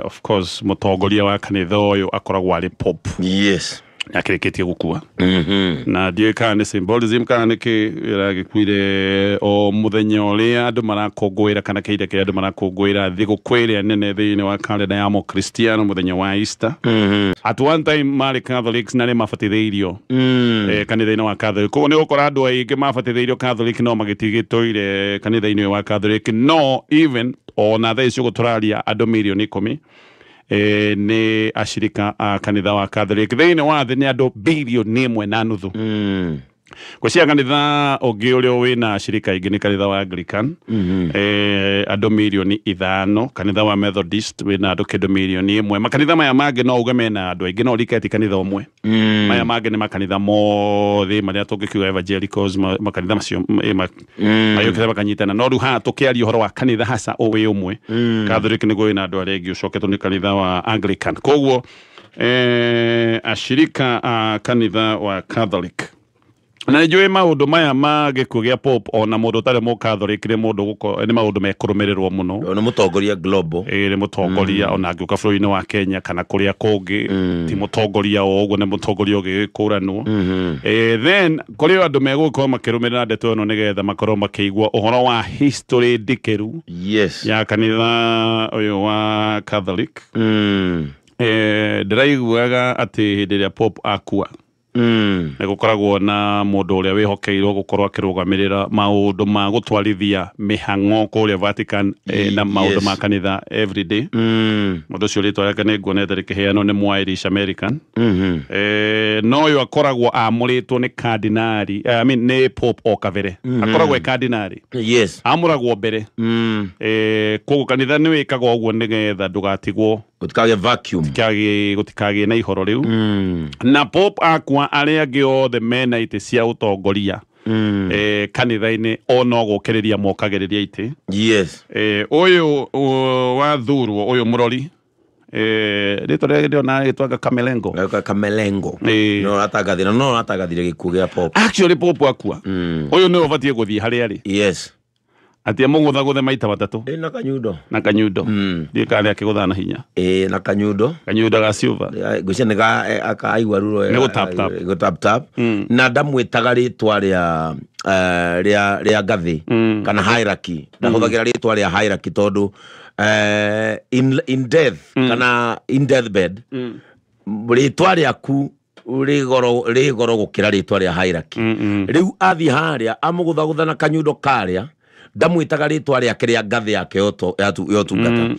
Of course mũtongoria wa kanitha ũyũ akoragwo arĩ Pope. Yes. Akĩrĩkĩtie gũkua. Na ndiũĩ kana nĩ symbolism kana nĩkĩ ĩragĩkuire o mũthenya ũrĩa andũ marakũngũĩra kana kĩhinda kĩrĩa andũ marakũngũĩra thigũkũ ĩrĩa nene thĩinĩ wa kalenda ya Mũkristiano mũthenya wa Easter. At one time marĩ Catholics na nĩ mabatithĩirio kanitha-inĩ wa Catholic. Koguo nĩ ũgũkora andũ aingĩ mabatithĩirio Catholic no magĩtigĩtũire kanitha-inĩ wa Catholic. No even ona thaa ici ũguo tũraria andũ mirioni 10 nĩ acirika a kanitha wa Catholic thĩinĩ wa thĩ nĩ andũ bilioni 1.5. Gwĩciria kanitha ũngĩ ũrĩa wĩna acirika aingĩ nĩ kanitha wa Anglican, andũ mirioni 5. Kanitha wa Methodist wĩna andũ kĩndũ mirioni 1. Makanitha maya mangĩ no uge mena andũ aingĩ no riketi kanitha ũmwe. Maya mangĩ nĩ makanitha mothe marĩa tũngĩkiuga evangelicals, makanitha macio mayũkĩte makanyitana. No rĩu haha tũkĩaria ũhoro wa kanitha hasa wĩ ũmwe, Catholic nĩguo wĩna andũ arĩa aingĩ, ũcoketwo nĩ kanitha wa Anglican. Koguo acirika a kanitha wa Catholic na nĩnjũĩ maũndũ maya ma gĩkuũ gĩa Pope ona mũndũ ũtarĩ mũ-Catholic nĩ mũndũ nĩ maũndũ mekũrũmĩrĩrwo mũno. Nĩ mũtongoria global. Nĩ mũtongoria ona angĩũka bũrũri-inĩ wa Kenya kana kũrĩa kũngĩ, ti mũtongoria o ũguo, nĩ mũtongoria ũgĩgĩkũranwo. Then kũrĩ andũ megũkorwo makĩrũmĩrĩra ndeto ĩno nĩgetha makorwo makĩigua ũhoro wa history ndikĩru ya kanitha ũyũ wa Catholic. Ndĩraiguaga atĩ hĩndĩ ĩrĩa Pope akua Nĩ gũkoragwo na mũndũ ũrĩa wĩhokeirwo gũkorwo akĩrũgamĩrĩra maũndũ ma gũtwarithia mĩhang'o kũrĩa Vatican, na maũndũ ma kanitha every day. Mũndũ ũcio rĩtwa rĩake nĩ nguonete rĩkĩheanwo nĩ mũ Irish American. No ũyũ akoragwo amũrĩtwo nĩ cardinali, I mean, nĩ Pope o kabere. Akoragwo e cardinali. Amũragwo mbere. Koguo kanitha nĩ wĩkaga ũguo nĩgetha ndũgatigwo Gũtikagĩe vacuum. Gũtikagĩe na ihoro rĩu. Na Pope akua, arĩa angĩ othe mena itĩ cia ũtongoria kanitha-inĩ o no gũkĩrĩria mokagĩrĩria itĩ. Ũyũ wathurwo, ũyũ mũrori, rĩtwa rĩake ndĩrona rĩtwanga Kamelengo. Gaka Kamelengo. No ũratangathire, no ũratangathire gĩkuũ gĩa Pope. Actually Pope akua, ũyũ nĩwe ũbatiĩ gũthiĩ harĩa arĩ, atĩ amũgũthagũthe maita matatũ. Ĩ, na kanyundo. Na kanyundo. Ndiĩ kana akĩgũtha na hinya. Ĩ, na kanyundo. Kanyundo ga silver. Ngwĩciria nĩ ga akaigua ruo. Nĩ gũ tap tap. Gũ tap tap. Na ndamwĩtaga rĩtwa rĩa rĩa ngathĩ kana hierarchy. Ndahũthagĩra rĩtwa rĩa hierarchy tondũ in death kana in deathbed, rĩtwa rĩaku rĩ goro gũkĩra rĩtwa rĩa hierarchy. Rĩu athiĩ harĩa amũgũthagũtha na kanyundo karĩa, ndamwĩtaga rĩtwa rĩake rĩa ngathĩ yake ya ũtungata.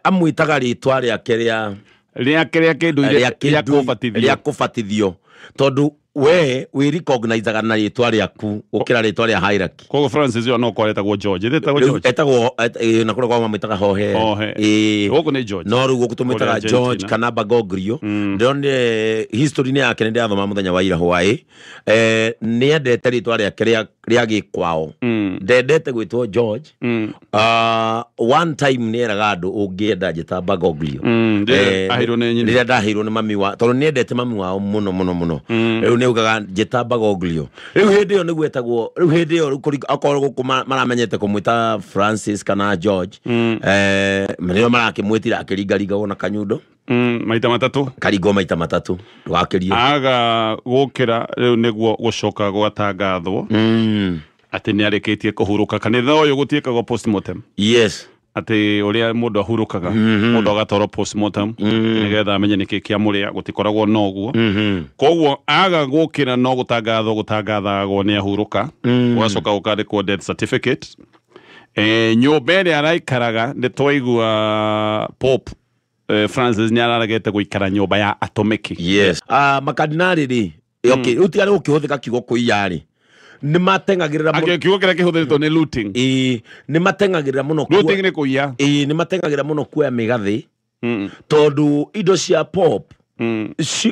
Amwĩtaga rĩtwa rĩake rĩa rĩake rĩa kĩndũire, rĩa rĩa kũbatithio. Rĩa kũbatithio, tondũ we wĩ recognizaga na rĩtwa rĩaku gũkĩra rĩtwa rĩa hierarchy. Koguo Francis ũyũ no korwo etagwo George, etagwo Rĩu George. Etagwo na kũrĩa kwao mamwĩtaga Hohe. Hohe. Ĩĩ. Gũkũ nĩ George. No rĩu gũkũ tũmwĩtaga Kũrĩa George Argentina. kana Bergoglio. Ndĩronire history-inĩ yake, nĩ ndĩrathoma mũthenya wa ira hwaĩ, nĩ endete rĩtwa rĩake rĩa gĩkwao. Ndendete gwĩtwo George. One time nĩ eraga andũ, ũngĩenda njĩta Bergoglio. Rĩrĩa aheirwo nĩ nyina. Rĩrĩa ndaheirwo nĩ mami wa, tondũ nĩ endete mami wao mũno mũno mũno. Rĩu nĩ augaga njĩta Bergoglio. Rĩu hĩndĩ ĩyo nĩguo etagwo. Rĩu hĩndĩ ĩyo rĩu akorwo gũkũ maramenyete kũmwĩta Francis kana George, nĩo marakĩmwĩtira akĩringaringagwo na kanyundo. Maita matatũ. Karingwo maita matatũ, ndũgakĩrie. Aga gũkĩra rĩu nĩguo gũcoka gwatangathwo atĩ nĩ arĩkĩtie kũhurũka. Kanitha ũyũ gũtiĩkagwo postmortem, atĩ ũrĩa mũndũ ahurũkaga, mũndũ agatwarwo postmortem nĩgetha amenye nĩkĩ kĩamũrĩa, gũtikoragwo na ũguo. Koguo aga gũkĩra no gũtangathwo gũtangathagwo nĩ ahurũka, gũgacoka gũkandĩkwo death certificate. Nyũmba ĩrĩa araikaraga, nĩ twaigua Pope Francis nĩ araregete gũikara nyũmba ya atomiki. Yes, makardinali rĩ, okay, rĩu tiga gũkĩhũthĩka kiugo kũiya rĩ, nĩ mateng'agĩrĩra mũno. Angĩ kiugo kĩrĩa kĩhũthĩrĩtwo nĩ looting. Ĩĩ, nĩ mateng'agĩrĩra mũno Looting nĩ kũiya. Ĩĩ, nĩ mateng'agĩrĩra mũno kuoya mĩgathĩ, tondũ indo cia Pope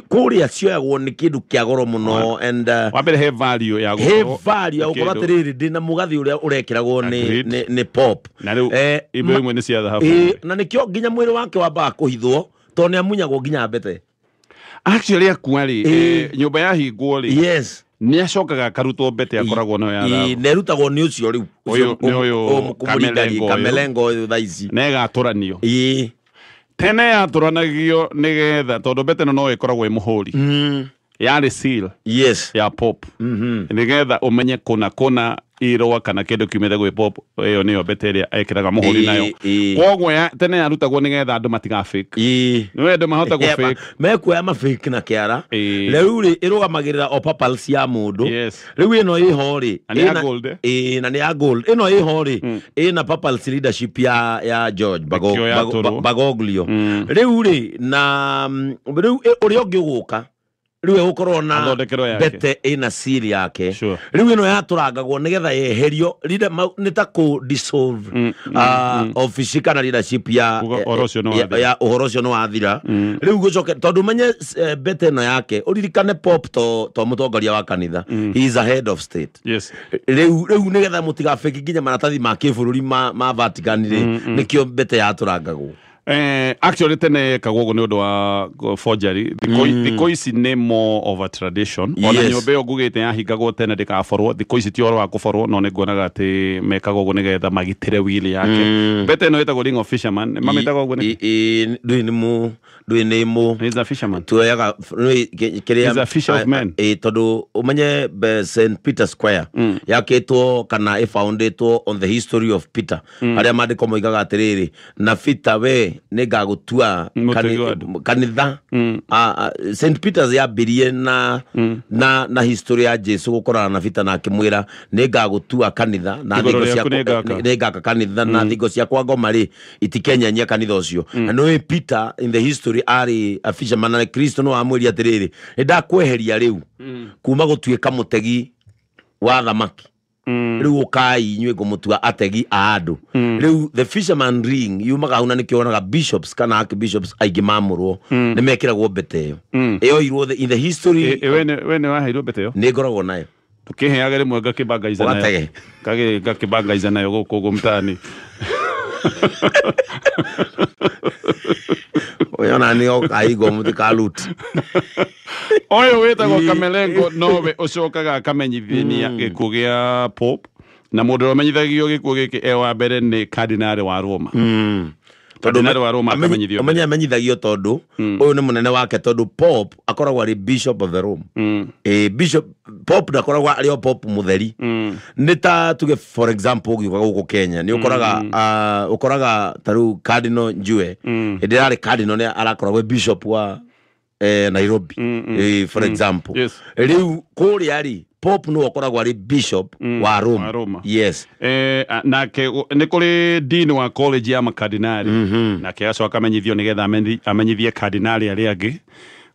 kũrĩa cioyagwo nĩ kĩndũ kĩa goro mũno and Wa mbere he value ya he gũkorwo value ya gũkorwo kĩndũ. atĩrĩrĩ, ndĩna mũgathĩ ũrĩa ũrekĩragwo nĩ Agreed. nĩ Pope. Na rĩu imwe imwe nĩ cia thahabu. Ĩĩ, na nĩkĩo nginya mwĩrĩ wake wambaga kũhithwo tondũ nĩ amunyagwo nginya mbete. Actually akua rĩ, nyũmba yahingwo rĩ, nĩ acokaga akarutwo mbete akoragwo nayo ya Ĩĩ, thahabu. na ĩrutagwo nĩ ũcio rĩu. Ũyũ- nĩ ũyũ Kamelengo Kamelengo ũyũ. Kamelengo ũyũ thaa ici. Na ĩgatũranio. Tene yatũranagio nĩgetha, tondũ mbete ĩno no ĩkoragwo ĩ mũhũri, yarĩ seal ya Pope, nĩgetha ũmenye kũna kũna irũa kana kĩndũ kiumĩte gwĩ Pope, ĩyo nĩyo mbete ĩrĩa ekĩraga mũhũri nayo. Koguo tene yarutagwo nĩgetha andũ matiga fake. Nĩ andũ mahota gũ fake. Mekuoya mafake na kĩara. Rĩu rĩ, ĩrũgamagĩrĩra o papals ya mũndũ. Rĩu ĩno ĩho rĩ, Na nĩ ya ĩna- gold, eh? Ĩĩ, na nĩ ya gold. Ĩno ĩho rĩ, ĩna papals leadership ya George Nĩkĩo yatũrwo. Bergoglio. Rĩu rĩ, na rĩu ũrĩa ũngĩ ũgũka rĩu egũkorwo na Athondekerwo yake. mbete ĩna seal yake. Rĩu ĩno yatũrangagwo nĩgetha yeherio nĩ ta kũ dissolve ofici kana leadership ya Uga ũhoro ũcio nĩ wathira. Ya ũhoro ũcio nĩ wathira. Rĩu gũcoke tondũ menye mbete ĩno yake, ũririkane Pope to mũtongoria wa kanitha, he is a head of state. Rĩu nĩgetha mũtigabĩki nginya maratathi ma kĩbũrũri ma Vatican rĩ, nĩkĩo mbete yatũrangagwo. Actually tene yekagwo ũguo nĩ ũndũ wa forgery. Thikũ ici nĩ more of a tradition. Ona nyũmba ĩyo ngugĩte yahingagwo tene ndĩkaborwo, thikũ ici ti ũhoro wa kũborwo, no nĩ nguonaga atĩ mekaga ũguo nĩgetha magitĩre will yake. Mbete ĩno ĩtagwo ring of fisherman, mamĩtaga ũguo nĩkĩ? Ndũĩ nĩ mũ ndũĩ nĩ mũ He's a fisherman. Tuoyaga nĩ kĩrĩa He's a fisher of men. Ĩ, tondũ ũmenye St Peter Square yakĩtwo kana ĩfoundĩtwo on the history of Peter, harĩa maandĩko moigaga atĩrĩrĩ, na Peter we rĩ nĩngagũtua Mũtegi wa andũ. kanitha. St Peters yambirie na history ya Jesu gũkorana na Peter na akĩmwĩra nĩngagũtua kanitha na Igũrũ thingo rĩaku ciakwa nĩngaka. nĩngaka kanitha na thingo ciakwa ngoma rĩ itikenyanyia kanitha ũcio. Na nĩũĩ Peter in the history arĩ a fisherman, na Kristo no amwĩrie atĩrĩrĩ, nĩndakweheria rĩu kuma gũtuĩka mũtegi wa thamaki, rĩu ũkai inyuĩ ngũmũtua ategi a andũ. Rĩu the fisherman ring yumaga hau, na nĩkĩo wonaga bishops kana archbishops aingĩ mamũrwo nĩ mekĩragwo mbete ĩyo ĩyoirwo in the history. We nĩ waheirwo mbete ĩyo? Nĩ ngoragwo nayo. Tũkĩheage rĩmwe ngakĩbangaica nayo. Ũgatege. Ngakĩbangaica nayo gũkũ ũguo mtaani. Ũyona nĩ okaigwo mũtikalut. Ũyũ wĩtagwo Kamelengo nowe ũcokaga akamenyithania gĩkuũ gĩa Pope, na mũndũ ũrĩa ũmenyithagio gĩkuũ gĩkĩ e wa mbere nĩ kardinarĩ wa Roma. Kardinarĩ wa Roma akamenyithio. Ũmenye amenyithagio tondũ ũyũ nĩ mũnene wake, tondũ Pope akoragwo arĩ bishop of the Rome. Bishop Pope ndakoragwo arĩ o Pope mũtheri. Nĩ ta tuge for example ũgĩũka gũkũ Kenya nĩ ũkoraga ũkoraga ta rĩu Cardinal Njue hĩndĩ ĩrĩa arĩ Cardinal nĩ arakoragwo bishop wa Nairobi, for example. Rĩu kũrĩa rĩ Pope nĩwe ũkoragwo arĩ bishop wa Rome. Wa Roma. Yes. Nake nĩ kũrĩ dean wa college ya makardinari, nake agacoka amenyithio nĩgetha amenyithie kardinari arĩa angĩ.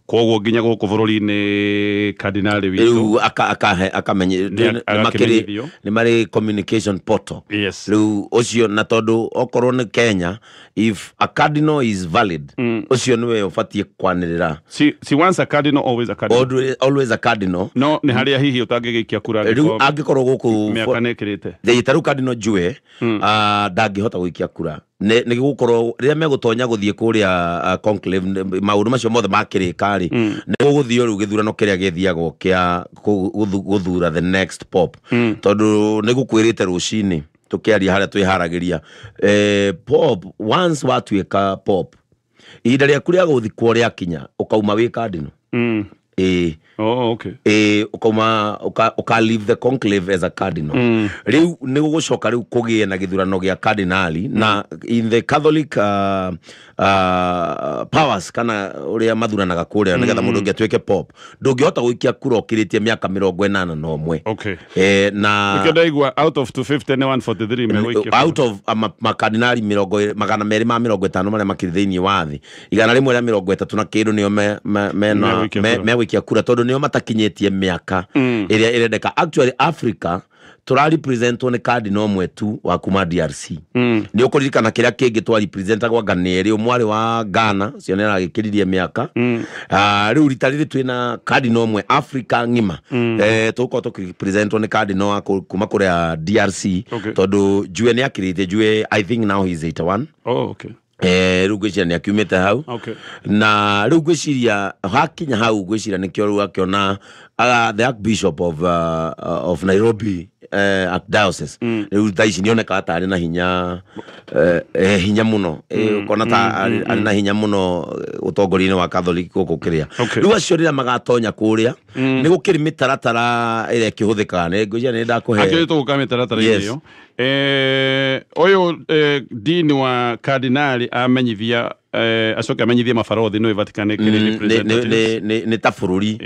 Koguo nginya gũkũ bũrũri-inĩ kardinari witũ rĩu akahe akamenye Nĩ agakĩmenyithio. Nĩ marĩ communication portal. Rĩu ũcio na tondũ okorwo nĩ Kenya, if a cardinal is valid, ũcio nĩwe ũbatiĩ kwanĩrĩra. Si once a cardinal, always a cardinal. Always, always a cardinal. No nĩ harĩa hihi ũtangĩgĩikia kura rĩu angĩkorwo angĩkorwo gũkũ mĩaka nĩ ĩkĩrĩte. Ta rĩu Cardinal Njue ndangĩhota gũikia kura nĩ gũkorwo rĩrĩa megũtonya gũthiĩ kũrĩa conclave maũndũ macio mothe makĩrĩka rĩ, nĩ gũgũthio rĩu gĩthurano kĩrĩa gĩthiagwo kĩa gũthura the next Pope. Tondũ nĩ gũkwĩrĩte rũcinĩ tũkĩaria harĩa twĩharagĩria, Pope once watuĩka Pope, ihinda rĩaku rĩa gũthikwo rĩakinya ũkauma wĩ cardinal. Oh, okay. Ukauma uka leave the conclave as a cardinal. Rĩu nĩ gũgũcoka rĩu kũgĩe na gĩthurano gĩa cardinali, na in the Catholic powers kana ũrĩa mathuranaga kũrĩa nĩgetha mũndũ ũngĩ atuĩke Pope, ndũngĩhota gũikia kura ũkĩrĩtie mĩaka 81. Na Nĩkĩo ndaigua out of 250 nĩ 143 megũikia. Out of makardinali 250 marĩa makĩrĩ thĩinĩ wa thĩ, 130 na kĩndũ nĩo Megũikia kura. Megũikia kura tondũ nĩo matakinyĩtie mĩaka ĩrĩa ĩrendeka. Actually Africa tũrarepresentwo nĩ cardinal ũmwe tu wa kuma DRC. Nĩ ũkũririkana kĩrĩa kĩngĩ twarepresentagwo anga nĩ erĩ, ũmwe arĩ wa Ghana, ũcio nĩ aragĩkĩririe mĩaka. Rĩu rita rĩrĩ twĩna cardinal ũmwe Africa ng'ima. Tũgũkorwo tũkĩrepresentwo nĩ cardinal wa kuma kũrĩa DRC. Tondũ Njue nĩ akĩrĩtie. Njue I think now he is 81. Oh, okay. Rĩu ngwĩciria nĩ akiumĩte hau. Na rĩu ngwĩciria hakinya hau ngwĩciria nĩkĩo rĩu akĩona the Archbishop of Nairobi Archdiocese rĩu thaa ici nĩonekaga ta arĩ na hinya hinya mũno. Ũkona ta arĩ na hinya mũno ũtongoria-inĩ wa Catholic gũkũ kĩrĩa. Rĩu acio rĩrĩa magatonya kũrĩa nĩ gũkĩrĩ mĩtaratara ĩrĩa ĩkĩhũthĩkaga, nĩ ngwĩciria nĩ ndakũhe. Akĩrĩ tũgũka mĩtaratara-inĩ ĩyo. Ũyũ dean wa cardinali amenyithia, acoke amenyithie mabarothi nĩ Vatican ĩkĩrĩ representatives. Nĩ ta bũrũri.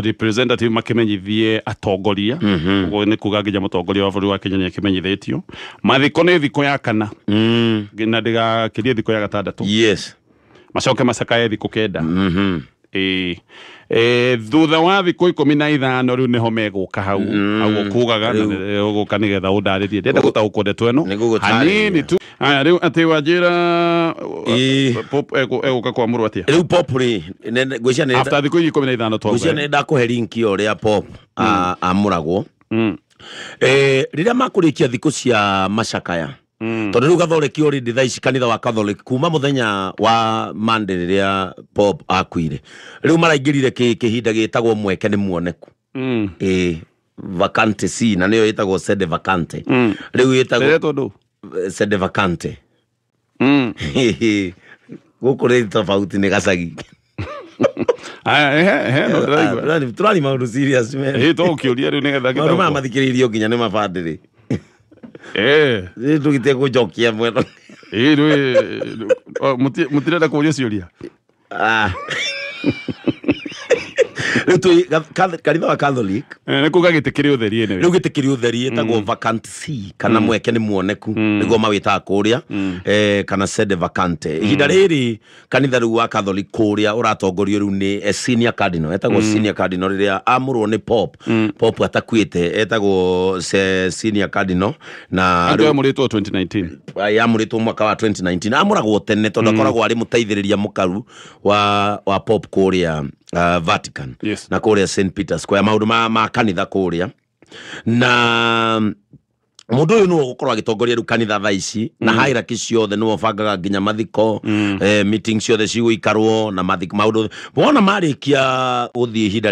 Representative makĩmenyithie atongoria. Ũguo nĩ kuga nginya mũtongoria wa bũrũri wa Kenya nĩ akĩmenyithĩtio. Mathiko nĩ thikũ ya kana na ndĩgakĩrie thikũ ya gatandatũ. Macoke macakaye thikũ 9. Thutha wa thikũ 15 rĩu nĩho megũka hau. Hau ũkugaga na ũgũka nĩgetha ũndarĩrie. Ndĩrenda gũtaũkwo ndeto ĩno. Nĩngũgũtarĩria. Hanini tu. Aya, rĩu atĩ wanjĩra Pope egũka kwamũrwo atĩa? Rĩu Pope rĩ, ngwĩciria nĩ After thikũ 15 twauga. Ngwĩciria nĩ ndakũhe link ĩyo ũrĩa Pope amũragwo. Rĩrĩa makũrĩkia thikũ cia macakaya, tondũ rĩu Catholic already thaa ici kanitha wa Catholic kuma mũthenya wa Monday rĩrĩa Pope akuire, rĩu maraingĩrire kĩhinda gĩtagwo mweke nĩ muoneku. Vacante si, na nĩyo ĩtagwo sede vacante. Rĩu ĩtagwo Ĩretwo ndũ? Sede vacante. Gũkũ rĩ tofauti nĩ gacagi. Aya, ehe, ehe, no ndĩraigua. Tũrari maũndũ serious man. Tũgũkĩũria rĩu nĩgetha Maũndũ maya gĩtaũkwo. mathikĩrĩirio nginya nĩ mabandĩrĩ. Rĩu tũgĩtie gũnjokia mwena. Ĩĩ rĩu mũtirenda kũũria ciũria. Ah. Rĩu twĩ kanitha wa Catholic. Nĩ kuga gĩtĩ kĩrĩ ũtheri anyway. Rĩu gĩtĩ kĩrĩ ũtheri ĩtagwo vacant see kana mweke nĩ muoneku nĩguo mawĩtaga kũrĩa, kana sede vacante. Ihinda rĩrĩ kanitha rĩu wa Catholic kũrĩa ũratongorio rĩu nĩ senior cardinal, etagwo senior cardinal rĩrĩa amũrwo nĩ Pope. Pope atakuĩte etagwo senior cardinal na rĩu amũrĩtwo 2019. Amũrĩtwo mwaka wa 2019. Amũragwo tene tondũ akoragwo arĩ mũteithĩrĩria mũkaru wa Pope kũrĩa Vatican. Yes. Na kũrĩa St Peter's Square maũndũ ma kanitha kũrĩa. Na mũndũ ũyũ nĩwe ũgũkorwo agĩtongoria rĩu kanitha thaa ici na hierarchy ciothe nĩwe ũbangaga nginya mathiko, meeting ciothe cigũikarwo na mathiko maũndũ wona marĩkia gũthiĩ ihinda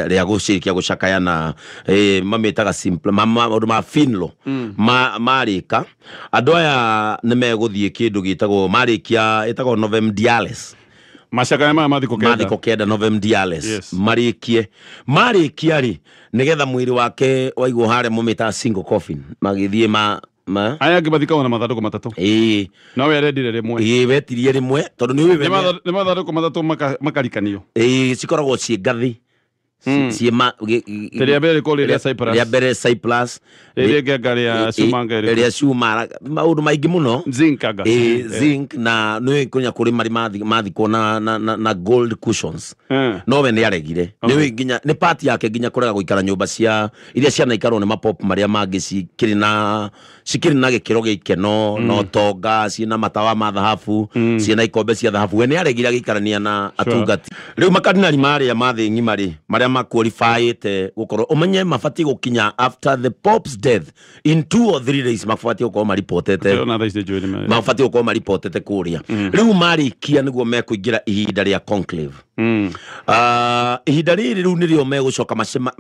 rĩa gũcirikia gũcakaya na mamĩtaga simple maũndũ ma finlo marĩka andũ aya nĩ megũthiĩ kĩndũ gĩtagwo marĩkia ĩtagwo Novem Diales. Macakaya maya mathiko kenda. Mathiko kenda Novem Diales. Yes. Marĩkie marĩkia rĩ nĩgetha mwĩrĩ wake waigwo harĩa mũmĩtaga single coffin magĩthiĩ ma aya angĩ mathikagwo na mathandũkũ matatũ. Ĩĩ. No we arendire rĩmwe. Ĩĩ wetirie rĩmwe tondũ nĩ ũĩ nĩ mathandũkũ matatũ makarikanio. Ĩĩ cikoragwo ciĩ ngathi. Ciĩ ma rĩa mbere rĩkorwo rĩa Cyprus. Rĩa mbere Cyprus. Rĩrĩa ĩngĩ rĩa cuma anga rĩa cuma maũndũ maingĩ mũno. Zinc anga. Ĩĩ zinc na nĩ kũnya kũrĩ marĩ mathikwo na gold cushions. No we nĩ aregire. Nĩ ũĩ nginya nĩ part yake nginya kũrega gũikara nyũmba cia iria cianaikarwo nĩ mapop marĩa mangĩ cikĩrĩ na gĩkĩro gĩa ikeno na ũtonga ciĩna matawa ma thahabu ciĩna ikombe cia thahabu. We nĩ aregire agĩikarania na atungati. Rĩu makardinali marĩa ma thĩ ng'ima rĩ marĩa maqualifyĩte gũkorwo ũmenye mabatiĩ gũkinya after the Pope's death in 2 or 3 days mabatiĩ gũkorwo maripotete mabatiĩ gũkorwo maripotete kũrĩa. Rĩu marĩkia nĩguo mekũingĩra ihinda rĩa conclave. Ihinda rĩrĩ rĩu nĩrĩo megũcoka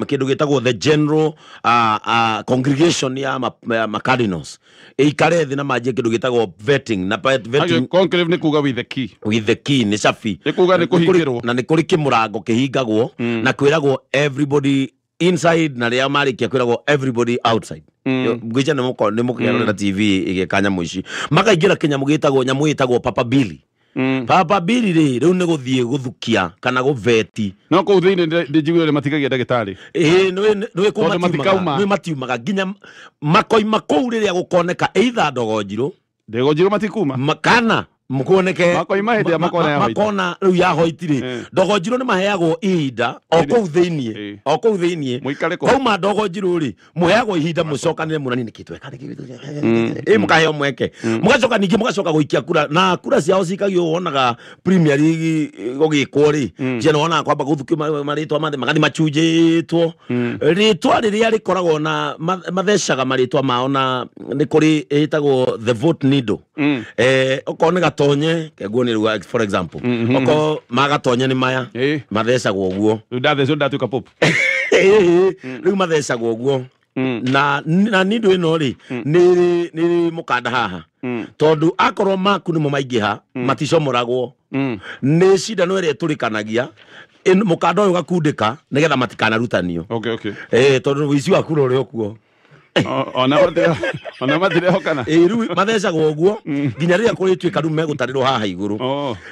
kĩndũ gĩtagwo the general congregation ya macardinals ĩikare thĩ na manjie kĩndũ gĩtagwo vetting na vetting. Conclave nĩ kuga with the key. With the key nĩ cabi. Nĩ kuga nĩ kũhingĩrwo. Na nĩ kũrĩ kĩmũrango kĩhingagwo na kwĩragwo everybody inside na rĩa marĩkia kwĩragwo everybody outside. Ngwĩcia nĩ mũkĩrora TV ĩgĩka nyamũ ici makaingĩra kĩnyamũ gĩtagwo nyamũ ĩtagwo Papa Billy. Papa Billy rĩ rĩu nĩ gũthiĩ gũthukia kana gũveti. No kũu thĩinĩ ndĩnjiguire nĩ matigagia ndagĩtarĩ. Ĩĩ nĩ kũu matiumaga nginya makoima kũu rĩrĩa gũkoneka either ndogo njirũ. Ndogo njirũ matikuma. Kana mukuoneke makoima hĩndĩ ya makona ya hoiti. Makona rĩu ya hoiti rĩ ndogo njirũ nĩ maheagwo ihinda o kũu thĩinĩ o kũu thĩinĩ kwauma ndogo njirũ rĩ mũheagwo ihinda mũcokanĩre mũnani nĩkĩ tweka nĩkĩ mũkaheo mweke mũgacoka ningĩ mũgacoka gũikia kura na kura ciao cikagio wonaga Premier League gũgĩkwo rĩ ciana wonaga kwamba gũthukio marĩtwa mathe magathi machunjĩtwo rĩtwa rĩrĩa rĩkoragwo na mathecaga marĩtwa mao na nĩ kũrĩ ĩtagwo the vote needle. Okorwo nĩ gatonye keguo nĩ ruga for example oko magatonye nĩ maya mathecagwo ũguo rĩu ndathecwo ndatuĩka pop rĩu mathecagwo ũguo na nindo ĩno rĩ nĩ mũkanda haha tondũ akorwo maku nĩmo maingĩha maticomoragwo nĩ cindano ĩrĩa ĩtũrĩkanagia mũkanda ũyũ ũgakundĩka nĩgetha matikanarutanio. Okay okay. Tondũ ũici wa kura ũrĩ okuo ona matirehokana. Rĩu mathecagwo ũguo nginya rĩrĩa kũrĩtuĩka rĩu megũtarĩrwo haha igũrũ.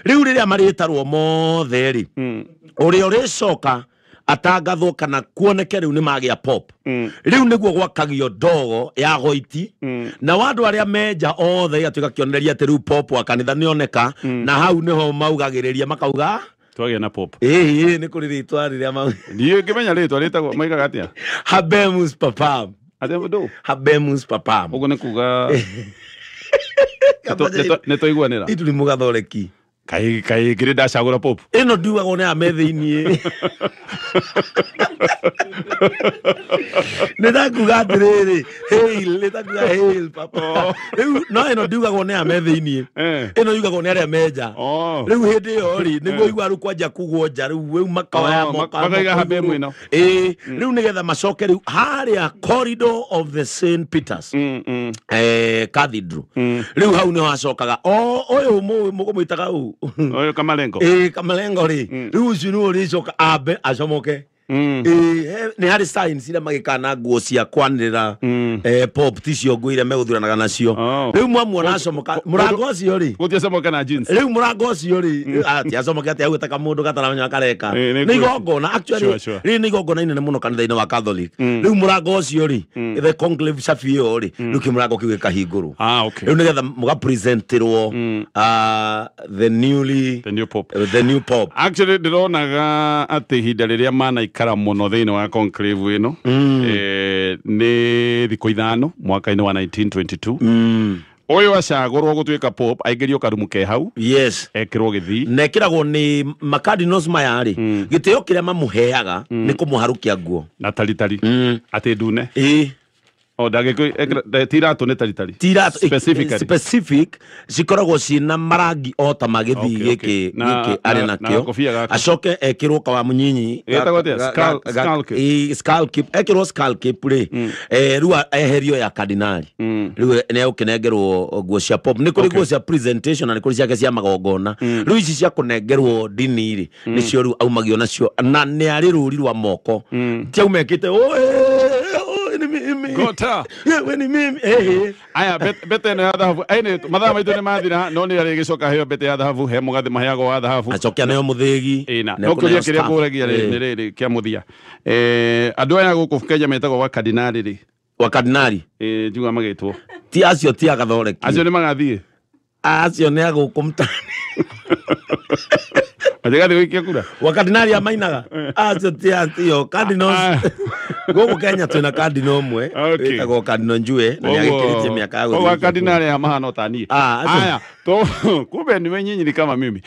Rĩu rĩrĩa marĩtarwo mothe rĩ ũrĩa ũrĩcoka atangathwo kana kuoneke rĩu nĩ magĩa pop rĩu nĩguo gwakagio ndogo ya hoiti na andũ arĩa menja othe igatuĩka kĩonereria atĩ rĩu pop wa kanitha nĩoneka na hau nĩho maugagĩrĩria makauga twagĩa na pop. Ĩĩ nĩ kũrĩ rĩtwa rĩrĩa ndiũĩ ngĩmenya rĩtwa rĩtagwo maigaga atĩa. Habemus papam. Habemus papam. Ũguo nĩ kuga nĩ twaiguanĩra. Itu nĩ mũgathoreki. Kaĩ kaĩ ngĩrĩ ndacagũra pop. Ĩno ndiugagwo nĩ ame thĩiniĩ. Nĩ ndakuga atĩrĩrĩ hail, nĩ ndakuga hail papa. Rĩu no ĩno ndiugagwo nĩ ame thĩiniĩ. Ĩno yugagwo nĩ arĩa menja. Rĩu hĩndĩ ĩyo rĩ nĩguo igua rĩu kwanja kugwo nja rĩu rĩu makoya makaiga habemu ĩno. Ĩĩ rĩu nĩgetha macoke rĩu harĩa corridor of the St Peters Cathedral. Rĩu hau nĩho hacokaga o ũyũ mũkũmwĩtaga ũ ũyũ Kamalengo. Ĩĩ Kamalengo rĩ rĩu ũcio nĩwe ũrĩcoka ambe acomoke. Nĩ harĩ signs iria magĩkana nguo cia kwanĩrĩra pop ticio nguo iria megũthuranaga nacio. Rĩu mwamuona acomoka mũrango ũcio rĩ, gũtiacomoka na jeans. Rĩu mũrango ũcio rĩ, atiacomoke atĩ augĩte kamũndũ gataramenya kareka. Nĩ igongona actually, rĩrĩ nĩ igongona inene mũno kanitha-inĩ wa Catholic. Rĩu mũrango ũcio rĩ, the conclave cabi ĩyo rĩ, rĩu kĩmũrango kĩu gĩkahingũrwo. Okay. Rĩu nĩgetha mũgapresentirwo the newly the new pop. The new pop. Actually ndĩronaga atĩ ihinda rĩrĩa manaikara mũno thĩinĩ wa conclave ĩno nĩ thikũ 5 mwaka-inĩ wa 1922. Ũyũ acagũrwo gũtuĩka pop aingĩrio karumu ke hau. Yes. Ekĩrwo gĩthii. Na ĩkĩragwo nĩ macardinals maya rĩ, gĩtĩo kĩrĩa mamũheaga nĩ kũmũharũkia nguo na taritari atĩ ndune. Ĩĩ. O ndagĩkũ ti iratũ nĩ taritari. Ti iratũ specifically. Specific cikoragwo ciĩna marangi o ta ma gĩthii gĩkĩ gĩkĩ arĩ nakĩo. Acoke ekĩrwo kawamunyinyi Gĩtagwo atĩa? Skull cap. Ĩĩ, skull cap. Ekĩrwo skull cap rĩ, rĩu eherio ya kardinali, rĩu nĩ egũkĩnengerwo nguo cia pop. Nĩ kũrĩ nguo cia presentation na nĩ kũrĩ ciake cia magongona. Rĩu ici cia kũnengerwo ndini rĩ, nĩcio rĩu aumagio nacio, na nĩ arĩ rũri rwa moko. Ti aumekĩte "Oe, ni mimi." Gota. We ni mimi. Eh. Aya, mbete ĩno ya thahabu ĩnĩ mathaa maitũ nĩ mathira, no nĩ arĩgĩcoka heo mbete ya thahabu, he mũgathĩ maheagwo wa thahabu. Acoke aneo mũthĩgi. Ĩna no kĩũria kĩrĩa ngũragia nĩ rĩrĩ kĩa mũthia, andũ aya gũkũ Kenya metagwo wa kardinali rĩ. Wa kardinali. Ĩ njuga magĩtwo ti acio, ti agathoreki. Acio nĩ magathiĩ. Acio nĩ agũkũ mtani. Matigathiĩ gũikia kura. Wa kardinali amainaga acio ti atio cardinals. Gũkũ Kenya twĩna cardinal ũmwe wĩtagwo Cardinal Njue, na nĩagĩkĩrĩtie mĩaka ya Koguo gũthiĩ. Kardinali aya mahana ta niĩ. Ah, acio. Aya, kumbe niwe nyinyi ni kama mimi.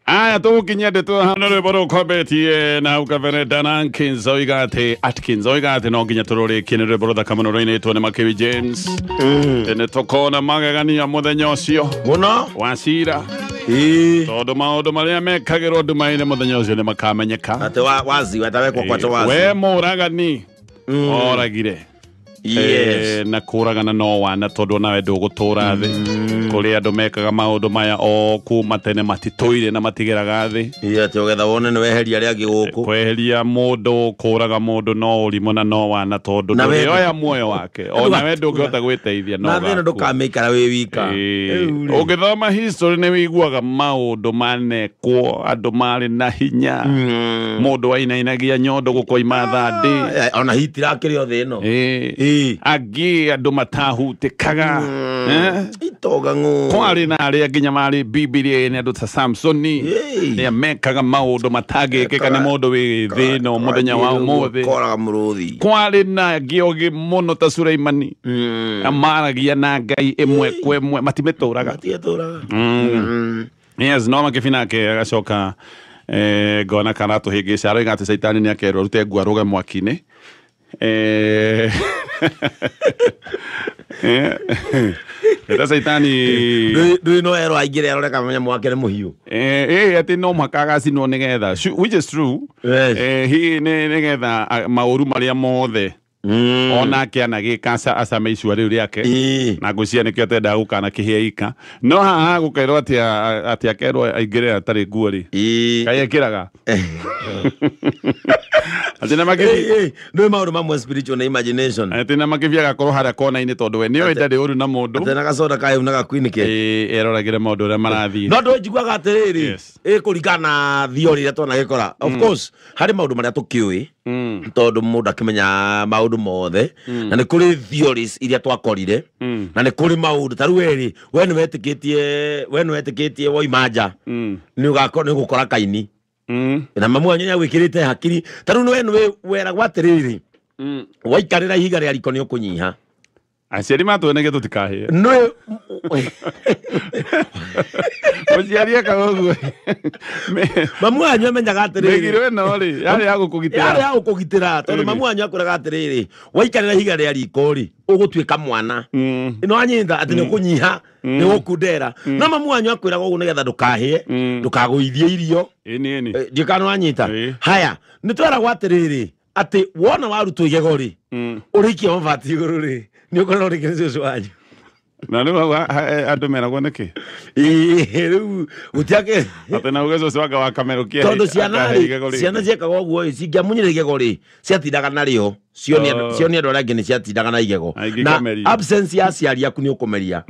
Aya, tũgũkinyia ndeto hano rwĩmbo rũkwambĩtie na hau kabere Dan Atkins oiga atĩ, Atkins oiga atĩ no nginya tũrũrĩkie. Nĩ rwĩmbo rũthaka mũno rũinĩtwo nĩ Makiwi James. Nĩ tũkona magegania mũthenya ũcio mũno wa cira, tondũ maũndũ marĩa mekagĩrwo nduma-inĩ mũthenya ũcio nĩ makamenyeka. Atĩ wazi wetawekwo kwata wazi. We mũragani oragire. Yes. Na kũragana no wana, tondũ nawe ndũgũtũra thĩ. Kũrĩ andũ mekaga maũndũ maya o kuma tene, matitũire na matigeraga thĩ. Ĩĩ, atĩ ũgetha wone nĩ weheria arĩa angĩ gũkũ. Kweheria mũndũ, kũraga mũndũ no ũrimũ na no wana, tondũ Na we- ndũrĩoya muoyo wake ona we ndũngĩhota gwĩteithia no na thĩ ĩno ũgakua. Ndũkamĩikara wĩ wika. Ĩĩ. Rĩu rĩ. Ũngĩthoma history nĩ wĩiguaga maũndũ manekwo andũ marĩ na hinya, mũndũ wainainagia nyondo gũkoima thandĩ. Ona hitirakĩrĩ o thĩ ĩno. Ĩĩ. Ĩĩ. Angĩ andũ matahutĩkaga. Eh? Itonga ng'ũ. Kwarĩ na arĩa nginya marĩ Bibilia-inĩ, andũ ta Samsoni, Ĩĩ. arĩa mekaga maũndũ matangĩkĩka nĩ mũndũ wĩ thĩ ĩno mũthenya wa ũmũthĩ. Koraga mũrũthi. Kwarĩ na angĩ ogĩ mũno ta Suleimani, maragia na Ngai ĩmwe kwa ĩmwe, matimĩtũraga. Matietũraga. Yes, no makĩbinake agacoka ngona kana tũhĩngĩca aroiga atĩ caitani nĩ akerwo arute nguo arũge mwaki-inĩ. Eta caitani Ndũĩ no erwo aingĩre arore kana mũnyamũ wake nĩ mũhiũ. Atĩ no mũhaka agacinwo nĩgetha which is true. Yes. Hihi nĩ nĩgetha maũru marĩa mothe onake anagĩka acame icua rĩu rĩake. Na ngwĩciria nĩkĩo atendaga gũkana kĩhĩa ika, no haha gũkerwo atĩ atĩ akerwo aingĩre atarĩ nguo rĩ, kaĩ ekĩraga atĩ na makĩbi. Ndũĩ maũndũ mamwe spiritual na imagination. Atĩ na makĩbi agakorwo harĩa kona-inĩ, tondũ we nĩoĩ ndarĩ ũru na mũndũ. Atĩ na gacoda kayũ na gakwinĩke. Ĩĩ, eroragĩre maũndũ ũrĩa marathiĩ. No ndå njiguaga atĩrĩrĩ, ĩkũringana na theory ĩrĩa twanagĩkora. Of course harĩ maũndũ marĩa tũkĩũĩ, tondũ mũndũ akĩmenya maũndũ mothe, na nĩ kũrĩ theories iria twakorire, na nĩ kũrĩ maũndũ ta rĩu werĩ we nĩ wetĩkĩtie, we nĩ wetĩkĩtie woima nja nĩ ũgakorwo nĩ ũgũkora kaini, na mamu wanyu nĩ agwĩkĩrĩte hakiri. Ta rĩu we nĩ weragwo atĩrĩrĩ, waikarĩra ihiga rĩa riko nĩ ũkũnyiha. Aciari matwenege tũtikahĩe. Nĩ Mũciari ekaga ũguo. Mamu wanyu amenyaga atĩrĩrĩ, Mĩgiro ĩno rĩ yarĩ ya gũkũgitĩra. Yarĩ ya gũkũgitĩra, tondũ mamu wanyu akwĩraga atĩrĩrĩ, waikarĩra ihiga rĩa riko rĩ, ũgũtuĩka mwana ĩno wanyita atĩ nĩ ũkũnyiha, nĩ ũgũkundera. No mamu wanyu akwĩraga ũguo nĩgetha ndũkahĩe, ndũkagũithie irio. Ĩni ĩni. Ndiũ kana wanyita. Haya, nĩ tweragwo atĩrĩrĩ, atĩ wona warutwo igego rĩ, ũrĩikia mabati igũrũ rĩ, nĩ ũkorwo rĩngĩ nĩ cũcũ wanyu. Na rĩu andũ meragwo nĩkĩ? Rĩu gũtiake atĩ na uge cũcũ anga wakamerũkia tondũ ciana rĩ, ciana ciekaga ũguo ĩ, cingĩamunyire igego rĩ, ciatindaga narĩo. Cioni andũ arĩa angĩ nĩ ciatindaga na igego. Na absence ya aciari aku nĩ ũkũmeria.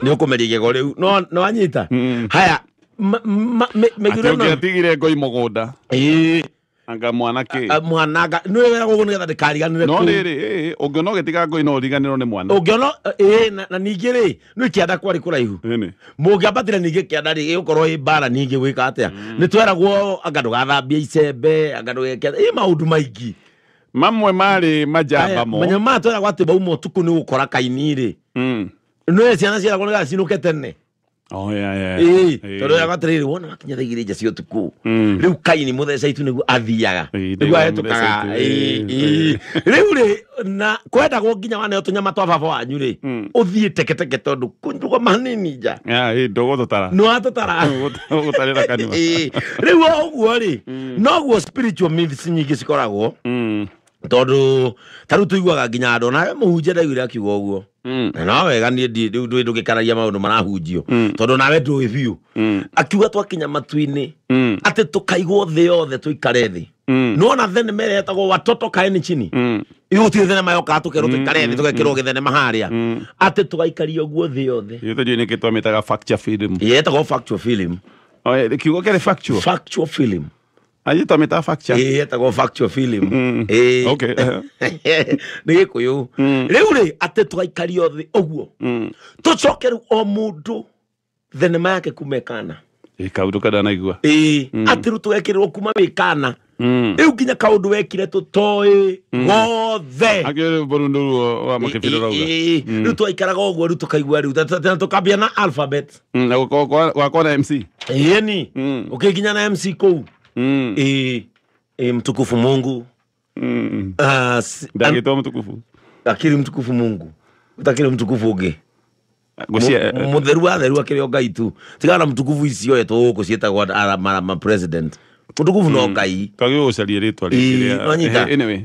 Nĩ ũkũmeria igego rĩu. No wanyita? Haya, atĩ ũngĩatigire ngoi mũgũnda. Anga mwanake. Mwananga. Nĩ wega ũguo nĩgetha ndĩkariganĩre kũu. No rĩrĩ, ũngĩona ũgĩtiga ngoi no ũriganĩrwo nĩ mwana. Ũngĩona, na ningĩ rĩ, nĩ kĩanda kwarĩ kũraihu. Mũngĩambatĩra ningĩ kĩanda rĩ, ĩgũkorwo ĩ mbara ningĩ gwĩka atĩa. Nĩ tweragwo anga ndũgathambie icembe, anga ndũgeke, ĩ maũndũ maingĩ. Mamwe marĩ majamba mo. Manya ma tweragwo atĩ bauma ũtukũ nĩ ũgũkora kaini rĩ. Nĩ ciana ciaragwo nĩgetha cinũke tene. Oh, yeah, yeah. Tondũ ya atĩrĩrĩ, wona wakinya thaa igĩrĩ nja cia ũtukũ. Rĩu kaini mũtheca itu nĩguo athiaga. Nĩguo ahĩtũkaga. Rĩu rĩ, na kwendagwo nginya waneo tũnyama twa baba wanyu rĩ, ũthiĩ teketeke tondũ kũndũgoma hanini nja. Ndũgũtũtara. Nĩ watũtara. Ũgũtarĩra kanua. Rĩu o ũguo rĩ, noguo spiritual myths nyingĩ cikoragwo. Tondũ ta rĩu tũiguaga nginya andũ, nawe mũhunjia ndaiguire akiuga ũguo. Na no wega niĩ rĩu ndũgĩkaragia maũndũ marahunjio. Tondũ nawe ndũĩ biũ. Akiuga twakinya matu-inĩ, atĩ tũkaigwo thĩ yothe tũikare thĩ. Nĩwona thenema ĩrĩa ĩtagwo Watoto Kaeni Chini? Ĩyo gũtirĩ thenema yokaga tũkerwo tũikare thĩ, tũgekĩrwo gĩthenema harĩa. Atĩ tũgaikario ũguo thĩ yothe. Ithuĩ ndiũĩ nĩkĩ twamĩtaga facture film. Ĩtagwo factual film. Kiugo kĩarĩ factual? Factual film. Aje twamĩtaga facture? Ĩtagwo factual film. Okay. Nĩ Gĩkũyũ. Rĩu rĩ, atĩ tũgaikario thĩ ũguo. Tũcoke rĩu o mũndũ thenema yake kuma ĩkana. Kaũndũ kandanaigua. Atĩ rĩu tũgekĩrĩrwo kuma wĩkana. Rĩu nginya kaũndũ wekire tũtoĩ gothe. Akĩrĩ mbũrũ wa makĩbira rauga. Rĩu twaikaraga ũguo, rĩu tũkaigua rĩu, tũkambia na alphabet. Na gwakwa na MC. Ĩni. Ũkĩnginya na MC kũu. Mtukufu Mungu. Ndagĩtwo mtukufu. Akiri mtukufu Mungu. Utakiri mtukufu ũngĩ. Mũtheru wa theru akĩrĩ o Ngai tu. Tigana mtukufu icio etwo gũkũ ciĩtagwo ma president. Mtukufu no Ngai. Twagĩrĩirwo gũcaria rĩtwa rĩngĩ. Nwanyita. Anyway.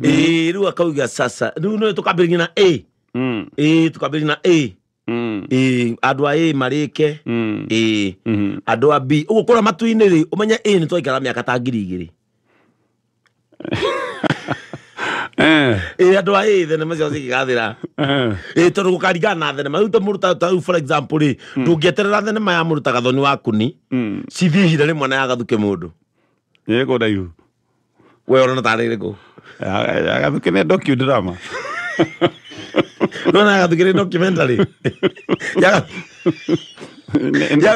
Rĩu akauga sasa. Rĩu no tũkambĩrĩria na A. Tũkambĩrĩria na A. Andũ a A marĩke. Andũ a B. Ũguo kũrĩa matu-inĩ rĩ, ũmenye A nĩ twaikara mĩaka ta 2000. Andũ a A thenema ciao cingĩgathira. Tondũ gũkaringana na thenema. Rĩu ta mũndũ ta rĩu for example rĩ, ndũngĩeterera thenema ya mũndũ ta Gathoni wa Kuni, cithiĩ ihinda rĩmwe na ya Gathuke mũndũ. Ĩ kũraihu. We ũrona tarĩ ĩrĩkũ? Ya Gathuke nĩ docudrama. Nona ya Gathuke nĩ documentary. Ya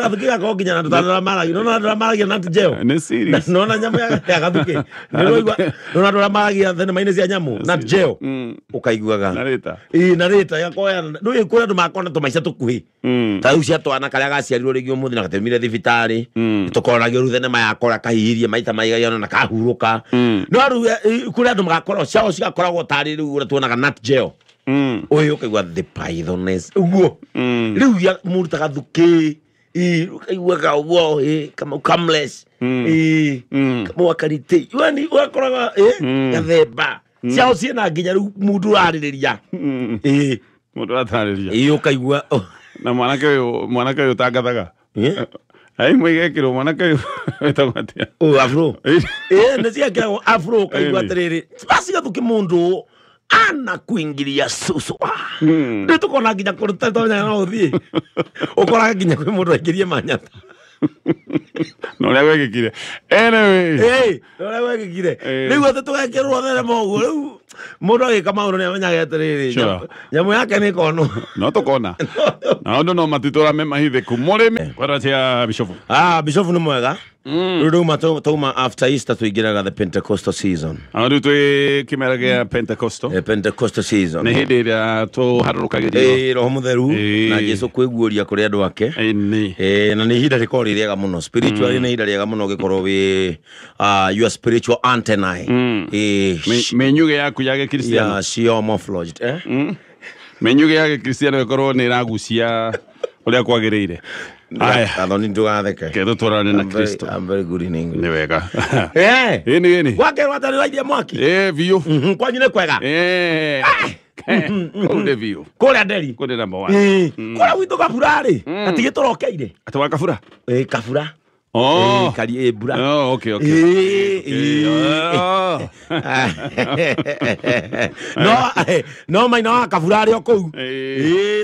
Gathuke gakorwo nginya na andũ ta arĩa maragia. Nona andũ arĩa maragia na Jeo. Nĩ series. Nona nyamũ ya Gathuke. Nĩũraigua, nona andũ arĩa maragia thenema-inĩ cia nyamũ na Jeo. Ũkaiguaga. Narĩta. Narĩta igakorwo ya, ndũĩ kũrĩ andũ makoragwo na tũmaica tũkuhĩ. Ta rĩu cia twana karĩa gaciarirwo rĩngĩ ũmũthĩ na gatemire thibitarĩ. Tũkonagio rĩu thenema yakora kahihirie maita maigana na kahurũka. No rĩu kũrĩ andũ magakorwo ciao cigakoragwo tarĩ rĩu ũrĩa tuonaga Nat Geo. Ũyũ ũkaigua the pythoness ũguo. Rĩu ya mũndũ ta Gathuke, ũkaiguaga ũguo, kama kamless, kama wakarite. Yani ũgakoraga, gathemba. Ciao ciĩna nginya rĩu mũndũ ũrarĩrĩria. Mũndũ ũratarĩria. Ũkaigua. Na mwanake ũyũ ũtangathaga. Ai mwigekĩrwo mwanake ũyũ wĩtagwo atĩa? Ũyũ afro. Nĩ ciekĩragwo afro ũkaigua atĩrĩrĩ. Basi Gathuke mũndũ ana kuingiria susu. Rĩu tũkona nginya kũruta tonya no ũthiĩ. Ũkoraga nginya kwĩ mũndũ aingĩrie manyata. No ũrĩa gwekĩkire. Anyway. No ũrĩa gwekĩkire. Rĩu atĩ tũgekĩrwo thenema ũguo, rĩu mũndũ agĩka maũndũ nĩamenyaga atĩrĩrĩ, nyamũ yake nĩ ĩkonwo. No tũkona. Na ũndũ no matitũra me mahithĩku. Mũrĩmi. Kwenda cia Bishofu. Bishofu nĩ mwega. Rĩu tauma after Easter tũingĩraga the Pentecostal season. Rĩu twĩ kĩmera gĩa Pentecostal. Pentecostal season. Nĩ hĩndĩ ĩrĩa tũharũrũkagĩrio. Roho Mũtheru na Jesũ kwĩguũria kũrĩ andũ ake. Na nĩ ihinda rĩkoragwo rĩ rĩega mũno. Spiritually nĩ ihinda rĩega mũno ũgĩkorwo wĩ your spiritual antennae. Mĩnyugĩ yaku ya Gĩkristiano. Yeah, camouflaged, Mĩnyugĩ ya Gĩkristiano ĩkorwo nĩ ĩragucia ũrĩa kwagĩrĩire. Gathoni ndũgatheke. Ke tũtwarane na Kristo. I'm very good in English. Nĩ wega. Ĩni. Gwakerwo atĩ nĩũrairie mwaki? Biũ. Kwanyu nĩ kwega? Kũu nĩ biũ. Kũrĩa Nderi. Kũu nĩ number 1. Kũrĩa gwitũ Kabura rĩ, gatigĩ tũrokeire. Atĩ wa Kabura? Kabura. Oh. Kari mbura. Oh, okay, okay. No, no maina wa Kabura rĩ o kũu.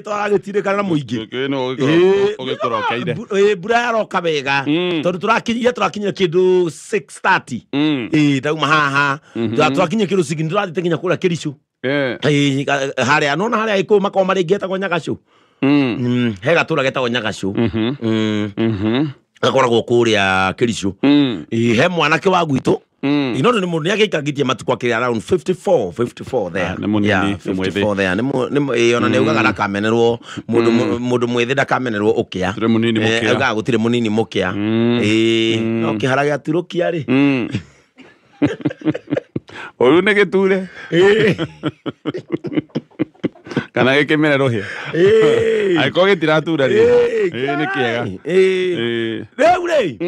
Twaragĩtindĩkana na mũingĩ. Ũgĩkũrokeire. Mbura yaroka wega. Tondũ tũrakinyire kĩndũ 6:30. Ndauma haha. Tũrakinyire kĩndũ 6, nĩtũrathiĩte nginya kũrĩa Kĩricũ. Harĩa nona harĩa Gĩkũyũ makoragwo marĩ getagwo Nyagacũ. He gatũra getagwo Nyagacũ. Gakoragwo kũrĩa Kĩricũ. He mwanake wa gwitũ. Ino nĩ mũndũ nĩagĩikangĩtie matukũ akĩrĩ around 54 there. Nĩ mũnini, Yeah, nĩ mwĩthĩ. 54 there. Ona nĩaugaga ndakamenerwo, mũndũ mwĩthĩ ndakamenerwo ũkĩa. Gũtirĩ mũnini mũkĩa. Augaga gũtirĩ mũnini mũkĩa. No kĩhara gĩa Turukia rĩ. Ũyũ nĩ gĩture. Kana gĩkĩmere rũhĩa. Angĩkorwo gĩtiratura rĩ. Nĩ kĩega. Rĩu rĩ,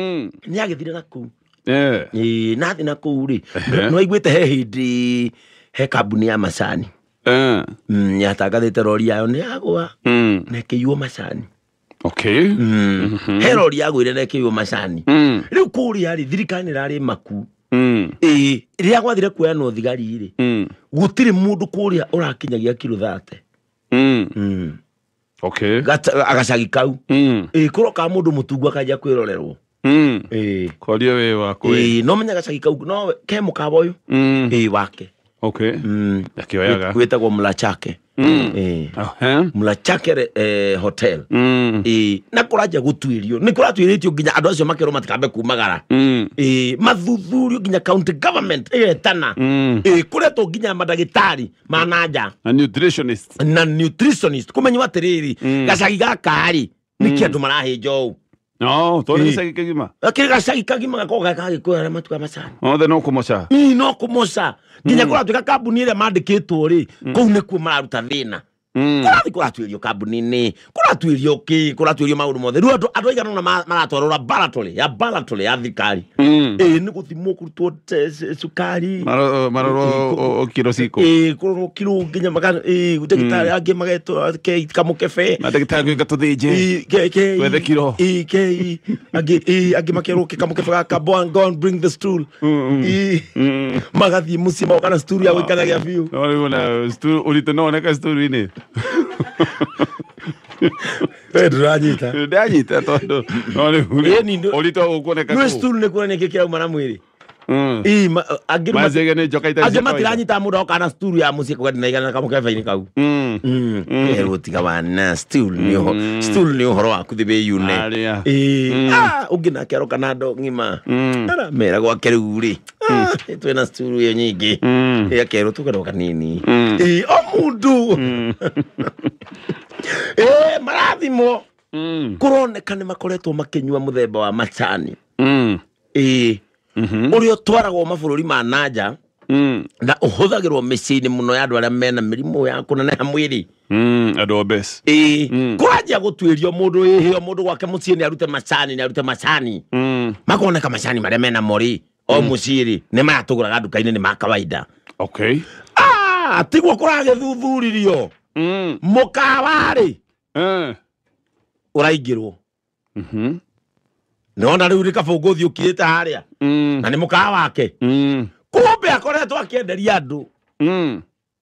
nĩagĩthire na kũu. Nathi na kũu rĩ, nĩwaiguĩte he hĩndĩ he kambuni ya macani. Yatangathĩte rori yayo nĩyagũa na ĩkĩiywo macani. Okay. He rori yagũire na ĩkĩiywo macani. Rĩu kũrĩa rĩ, thirikari nĩrarĩ maku. Rĩrĩa gwathire kuoyanwo thigari rĩ, gũtirĩ mũndũ kũrĩa ũrakinyagia kiro 30. Okay. Agacagi kau. Kũroka mũndũ mũtungu akanjia kwĩrorerwo. Korio wĩ waku. No menya gacagi kau no ke mũkawa ũyũ. Wake. Okay. Akĩoyaga. Wĩtagwo Mlachake. Mlachake hotel. Na kũranjia gũtuĩrio. Nĩ kũratuĩrĩtio nginya andũ acio makerwo matikambe kumagara. Mathuthurio nginya county government ĩgetana. Kũretwo nginya mandagĩtarĩ ma nanja. Na nutritionist. Na nutritionist. Kũmenywo atĩrĩrĩ, gacagi gaka rĩ, nĩkĩ andũ marahĩnja ũũ? No, tondũ gĩcagi kĩgima. Kĩrĩ gacagi kagima gakoragwo gagĩkũyũ arĩa matuaga macani. Othe no kũmoca. No kũmoca. Nginya kũratuĩka kambuni ĩrĩa mandĩkĩtwo rĩ, kũu nĩkuo mararuta thĩna. Kũrathiĩ kũratuĩrio kambuni-inĩ, kũratuĩrio kĩ, kũratuĩrio maũndũ mothe. Rĩu andũ aigana ũna maratwarwo laboratory, ya laboratory ya thirikari. Nĩ gũthimwo kũrutwo cukari. Marorwo kiro cikũ. Kũrorwo kiro nginya ndagĩtarĩ angĩ magetwo kamũkebe. Na ndagĩtarĩ agĩũka tũthĩnje. Twethe kiro. Angĩ makerwo kamũkebe gaka, go and bring the stool. Magathiĩ mũciĩ magoka na stool ya gũikaragia biũ. No rĩu ona stool, ũritũ no woneke stool-inĩ. We ndũranyita. Ndanyita tondũ no rĩu ũritũ ũkuoneka kũu. Stool nĩ kuonania kĩ kĩrauma na mwĩrĩ. Angĩ nĩ njoka itarĩ cia kawaida. Matiranyita mũndũ oka na stool ya mũciĩ kũgenda na igana kamũkebe-inĩ kau. Erwo tiga wana stool nĩ stool nĩ ũhoro waku thĩ wĩyune. Ũngĩ nake aroka na ndo ng'ima. Aramera gwake rĩu rĩ. Twĩna stool ĩyo nyingĩ. Akerwo tũgerwo kanini. O mũndũ. Marathimwo. Kũroneka nĩ makoretwo makĩnyua mũthemba wa macani. Ũrĩa ũtwaragwo mabũrũri ma nanja na ũhũthagĩrwo mĩciĩ-inĩ mũno ya andũ arĩa mena mĩrimũ ya kũneneha mwĩrĩ. Andũ obese. Kũranjia gũtuĩrio mũndũ ĩhĩo mũndũ gwake mũciĩ nĩ arute macani, nĩ arute macani. Makoneka macani marĩa mena mo rĩ, o mũciĩ rĩ, nĩ maya tũgũraga nduka-inĩ nĩ ma kawaida. Okay. Tiguo kũragĩthuthuririo. Mũkawa rĩ, ũraingĩrwo. Nona rĩu nĩ kabũngũ ũthiĩ ũkinyĩte harĩa. Na nĩ mũkawa wake. Kumbe akoretwo akĩenderia andũ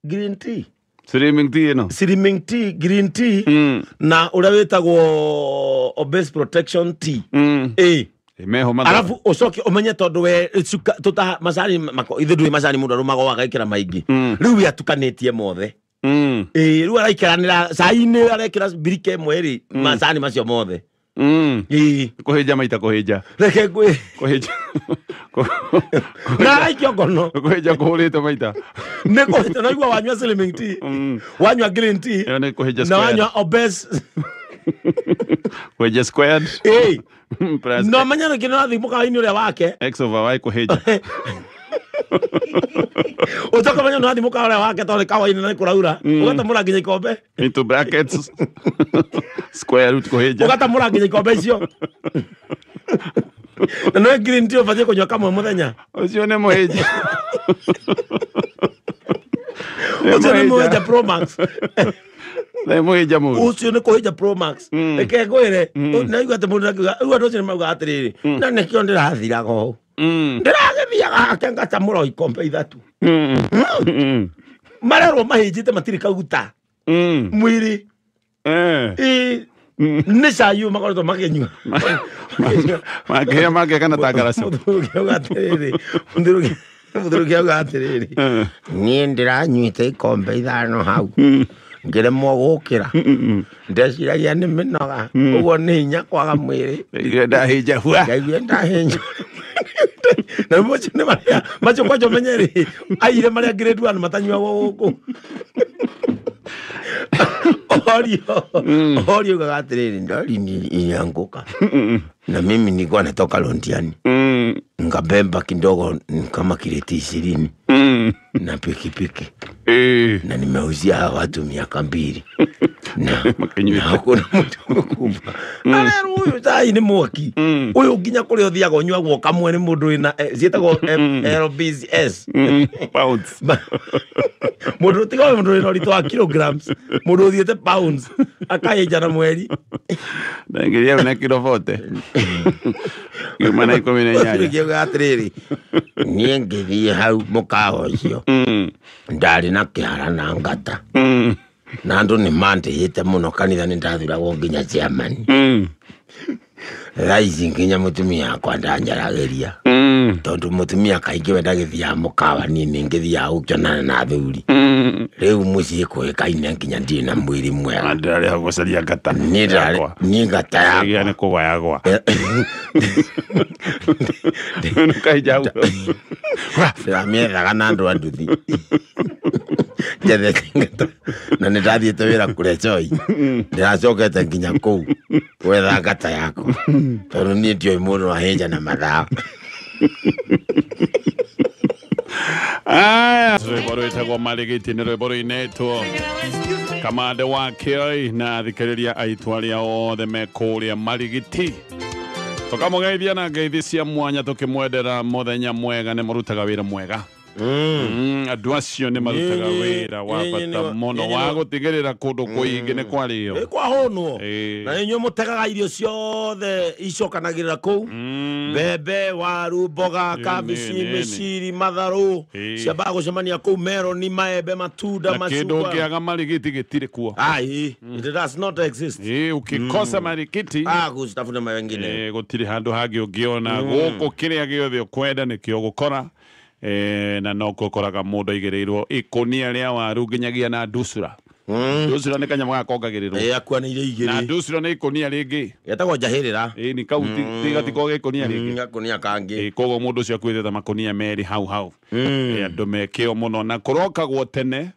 green tea. Slimming tea ĩno. Slimming tea, green tea. Na ũrĩa wĩtagwo obese protection tea. Meho mathaa. Arabu ũcoke ũmenye tondũ we tũta macani ithuĩ ndũĩ macani mũndũ arũmaga agekĩra maingĩ. Rĩu we atukanĩtie mothe. Rĩu araikiranĩra cai-inĩ arekĩra birika ĩmwe rĩ, macani macio mothe. Kũhĩnja maita kũhĩnja. Reke ngwĩ. Kũhĩnja. Na araikio ngono. Kũhĩnja kũhũrĩte maita. Nĩ kũhĩnja, naigua wanyua slimming tea. Wanyua green tea. Ĩyo nĩ kũhĩnja Na squared. wanyua obese. Kũhĩnja squared. Plus No menya nĩ kĩndũ athiĩ mũkawa-inĩ ũrĩa wake. X over Y kũhĩnja. Ũcoke ũmenye nĩ wathiĩ mũkawa ũrĩa wake tondũ nĩ kawa-inĩ na nĩ kũraura. Ũgatamũra nginya ikombe. Into brackets. Square root kũhĩnja. Ũgatamũra nginya ikombe icio. Na no green tea ũbatiĩ kũnyua kamwe mũthenya. Ũcio nĩ mũhĩnja. Ũcio nĩ mũhĩnja Pro Max. Nĩ mũhĩnja mũru. Ũcio nĩ kũhĩnja Pro Max. Reke ngwĩre, naigua atĩ mũndũ akiuga, rĩu andũ acio nĩ maugaga atĩrĩrĩ, na nĩkĩo ndĩrathiraga ũũ. Ndĩragĩthiaga hake ngacamũra ikombe 3. Marerwo mahĩnjĩte matirĩ kaguta. Mwĩrĩ. Nĩ cai ũyũ makoretwo makĩnyua. Makĩhĩa makĩakana ta ngaracu. Mũthuri auga atĩrĩrĩ, niĩ ndĩranyuĩte ikombe 5 hau. Ngĩremwo gũkĩra. Ndeciragia nĩ mĩnoga. Ũguo nĩ hinya kwaga mwĩrĩ. Ndahĩnja hua. Ngaigua ndahĩnja. Na rĩu macio nĩ marĩa, macio kwanja ũmenye rĩ, aire marĩa grade 1 matanyuagwo gũkũ. Orio ugaga atĩrĩrĩ, ndori ilianguka. Na mimi nilikuwa natoka Londiani. Ngabemba kidogo kama kireti 20. Na pikipiki. Na nimeuzia watu miaka 2. Na hakuna mtu mkubwa. Arerwo uyu cai nĩ mwaki. Uyu nginya kũrĩa ũthiaga ũnyuagwo kamwe nĩ mũndũ wĩna ciĩtagwo LBS. Pounds. Mũndũ tiga mũndũ wĩna ũritũ wa kilograms. Mũndũ ũthiĩte pounds akahĩnja na mweri. Ndaingĩria na kilo 40. Ngiuma na 18. Ũkiuga atĩrĩrĩ, niĩ ngĩthiĩ hau mũkawa ũcio. Ndarĩ na kĩhara na ngata. Na andũ nĩ mandĩhĩte mũno kanitha nĩ ndathuragwo nginya chairman. Thaa ici nginya mũtumia wakwa ndanjaragĩria. Tondũ mũtumia kaingĩ we ndagĩthiaga mũkawa, niĩ nĩ ngĩthiaga gũkĩonana na athuri. Rĩu mũciĩ kũĩkaine nginya ndirĩ na mwĩrĩ mwega. Ndĩrarĩ hau gũcaria ngata. Niĩ ndarĩ, niĩ ngata yakwa. Nĩ kũgwa yagwa. Nũkahinja hau. Ndĩramĩethaga na andũ a nduthi. Njethete ngata. Na nĩ ndathiĩte wĩra kũrĩa Choi. Ndĩracokete nginya kũu gwetha ngata yakwa. Tondũ niĩ ndiũĩ mũndũ ahĩnja na mathaa. Aya, rwĩmbo rwĩtagwo Marigiti nĩ rwĩmbo rũinĩtwo Kamande wa Kĩoi na athikĩrĩria aitũ arĩa othe me kũrĩa Marigiti. Tũkamũgeithia na ngeithi cia mwanya tũkĩmwendera mũthenya mwega, nĩ mũrutaga wĩra mwega. Andũ acio nĩ marutaga wĩra wa bata mũno wa gũtigĩrĩra kũndũ kũingĩ nĩ kwarĩo. Nĩ kwahũnwo. Na inyuĩ mũtegaga irio ciothe icokanagĩrĩra kũu. Mbembe, waru, mboga, kabici, mĩciri, matharũ, ciambaga gũcemania kũu, meroni, maembe, matunda, Na kĩndũ macungwa. ũngĩaga Marigiti gĩtirĩ kuo. Ai, it does not exist. Ũkĩkosa Marigiti, Gũcitafuna mawengine. Gũtirĩ handũ hangĩ ũngĩona gũkũ kĩrĩa gĩothe ũkwenda nĩkĩo ũgũkora. Na no gũkoraga mũndũ aigĩrĩirwo ikũnia rĩa waru nginyagia na nducura. Nducura nĩ kanyamũ gakongagĩrĩrwo. Akuanĩire Na 2. nducura nĩ ikũnia rĩngĩ. Getagwo njahĩrĩra. Nĩ kau tigatiko gĩkũnia rĩngĩ. Gakũnia kangĩ. Koguo mũndũ ũcio akuĩte ta makũnia 2 hau hau. Andũ mekĩo mũno na kũrokagwo tene.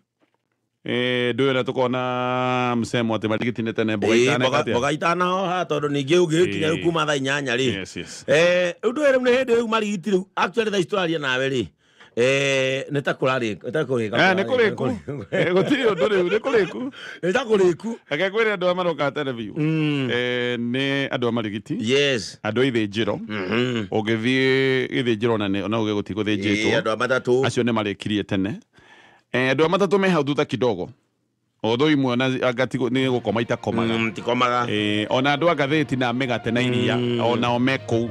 Ndũĩ ũrĩa tũkona msemo atĩ Marigiti nĩ tene mboga itaneka atĩa? Mboga itanahoha tondũ ningĩ ũgĩkinya rĩu kuma thaa 8 rĩ. Yes, yes. Ũndũ ũyũ rĩu nĩ hĩndĩ rĩu Marigiti rĩu actually thaa ici tũraria nawe rĩ. Nĩ ta kũrarĩ, nĩ ta kũrĩka. Nĩ kũrĩku. Gũtirĩ ũndũ rĩu, nĩ kũrĩku. Nĩ ta kũrĩku. Reke ngwĩre andũ arĩa maroka tene biũ. Nĩ andũ a Marigiti. Yes. Andũ a ithĩnjĩro. Ũngĩthiĩ ithĩnjĩro ona uge gũtigũthĩnjĩtwo. Andũ a matatũ. Acio nĩ marĩkirie tene. Andũ a matatũ me hau thutha kidogo. Although imwe ona anga nĩ gũkoma itakomaga. Tikomaga. Ona andũ a ngathĩti na mĩgate na iria, onao me kũu.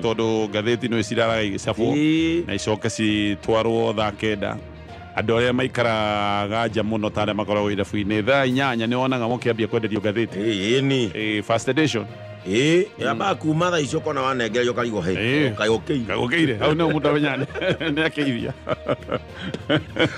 Tondũ ngathĩti no ciraraga igĩcabwo na icoke citwarwo thaa 9. Andũ arĩa maikaraga nja mũno ta arĩa makoragwo irabu-inĩ thaa 8 nĩ wonaga mũkĩambia kwenderio ngathĩti. Ĩni. First edition. Yambaga kuma thaa icio ũkona wanengererio karigwo hĩ. Kaĩ ũkĩire. Kaĩ ũkĩire. Hau nĩho mũndũ amenyaga nĩ akĩiria.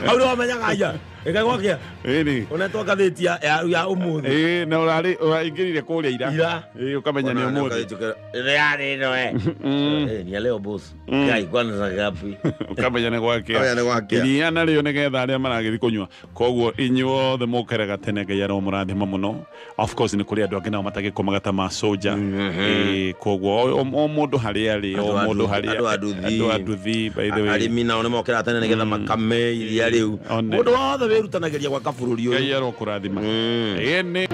Hau nĩho amenyaga aya. Ĩka gwakĩa. Ĩni. Ũnetwo ngathĩti ya ũmũthĩ. Na ũraingĩrire kũrĩa ira. Ira. Ũkamenya nĩ ũmũthĩ. Yarĩ ĩno Ni ya leo boss. Kai kwanza ngapi? Ũkamenya nĩ gwakĩa. Ũkamenya nĩ gwakĩa. Iria narĩo nĩgetha arĩa maragĩthiĩ kũnyua. Koguo inyuothe mũkeraga tene, Ngai aromũrathima mũno. Of course nĩ kũrĩ andũ angĩ nao matagĩkomaga ta masoja. Koguo o mũndũ harĩa arĩ, o mũndũ harĩa Andũ a nduthi. Andũ a nduthi, by the way. Arĩmi nao nĩ mokĩraga tene nĩgetha makame iria rĩu. Mũndũ wothe wĩrutanagĩria gwaka bũrũri ũyũ. Ngai arokũrathima. Ĩni.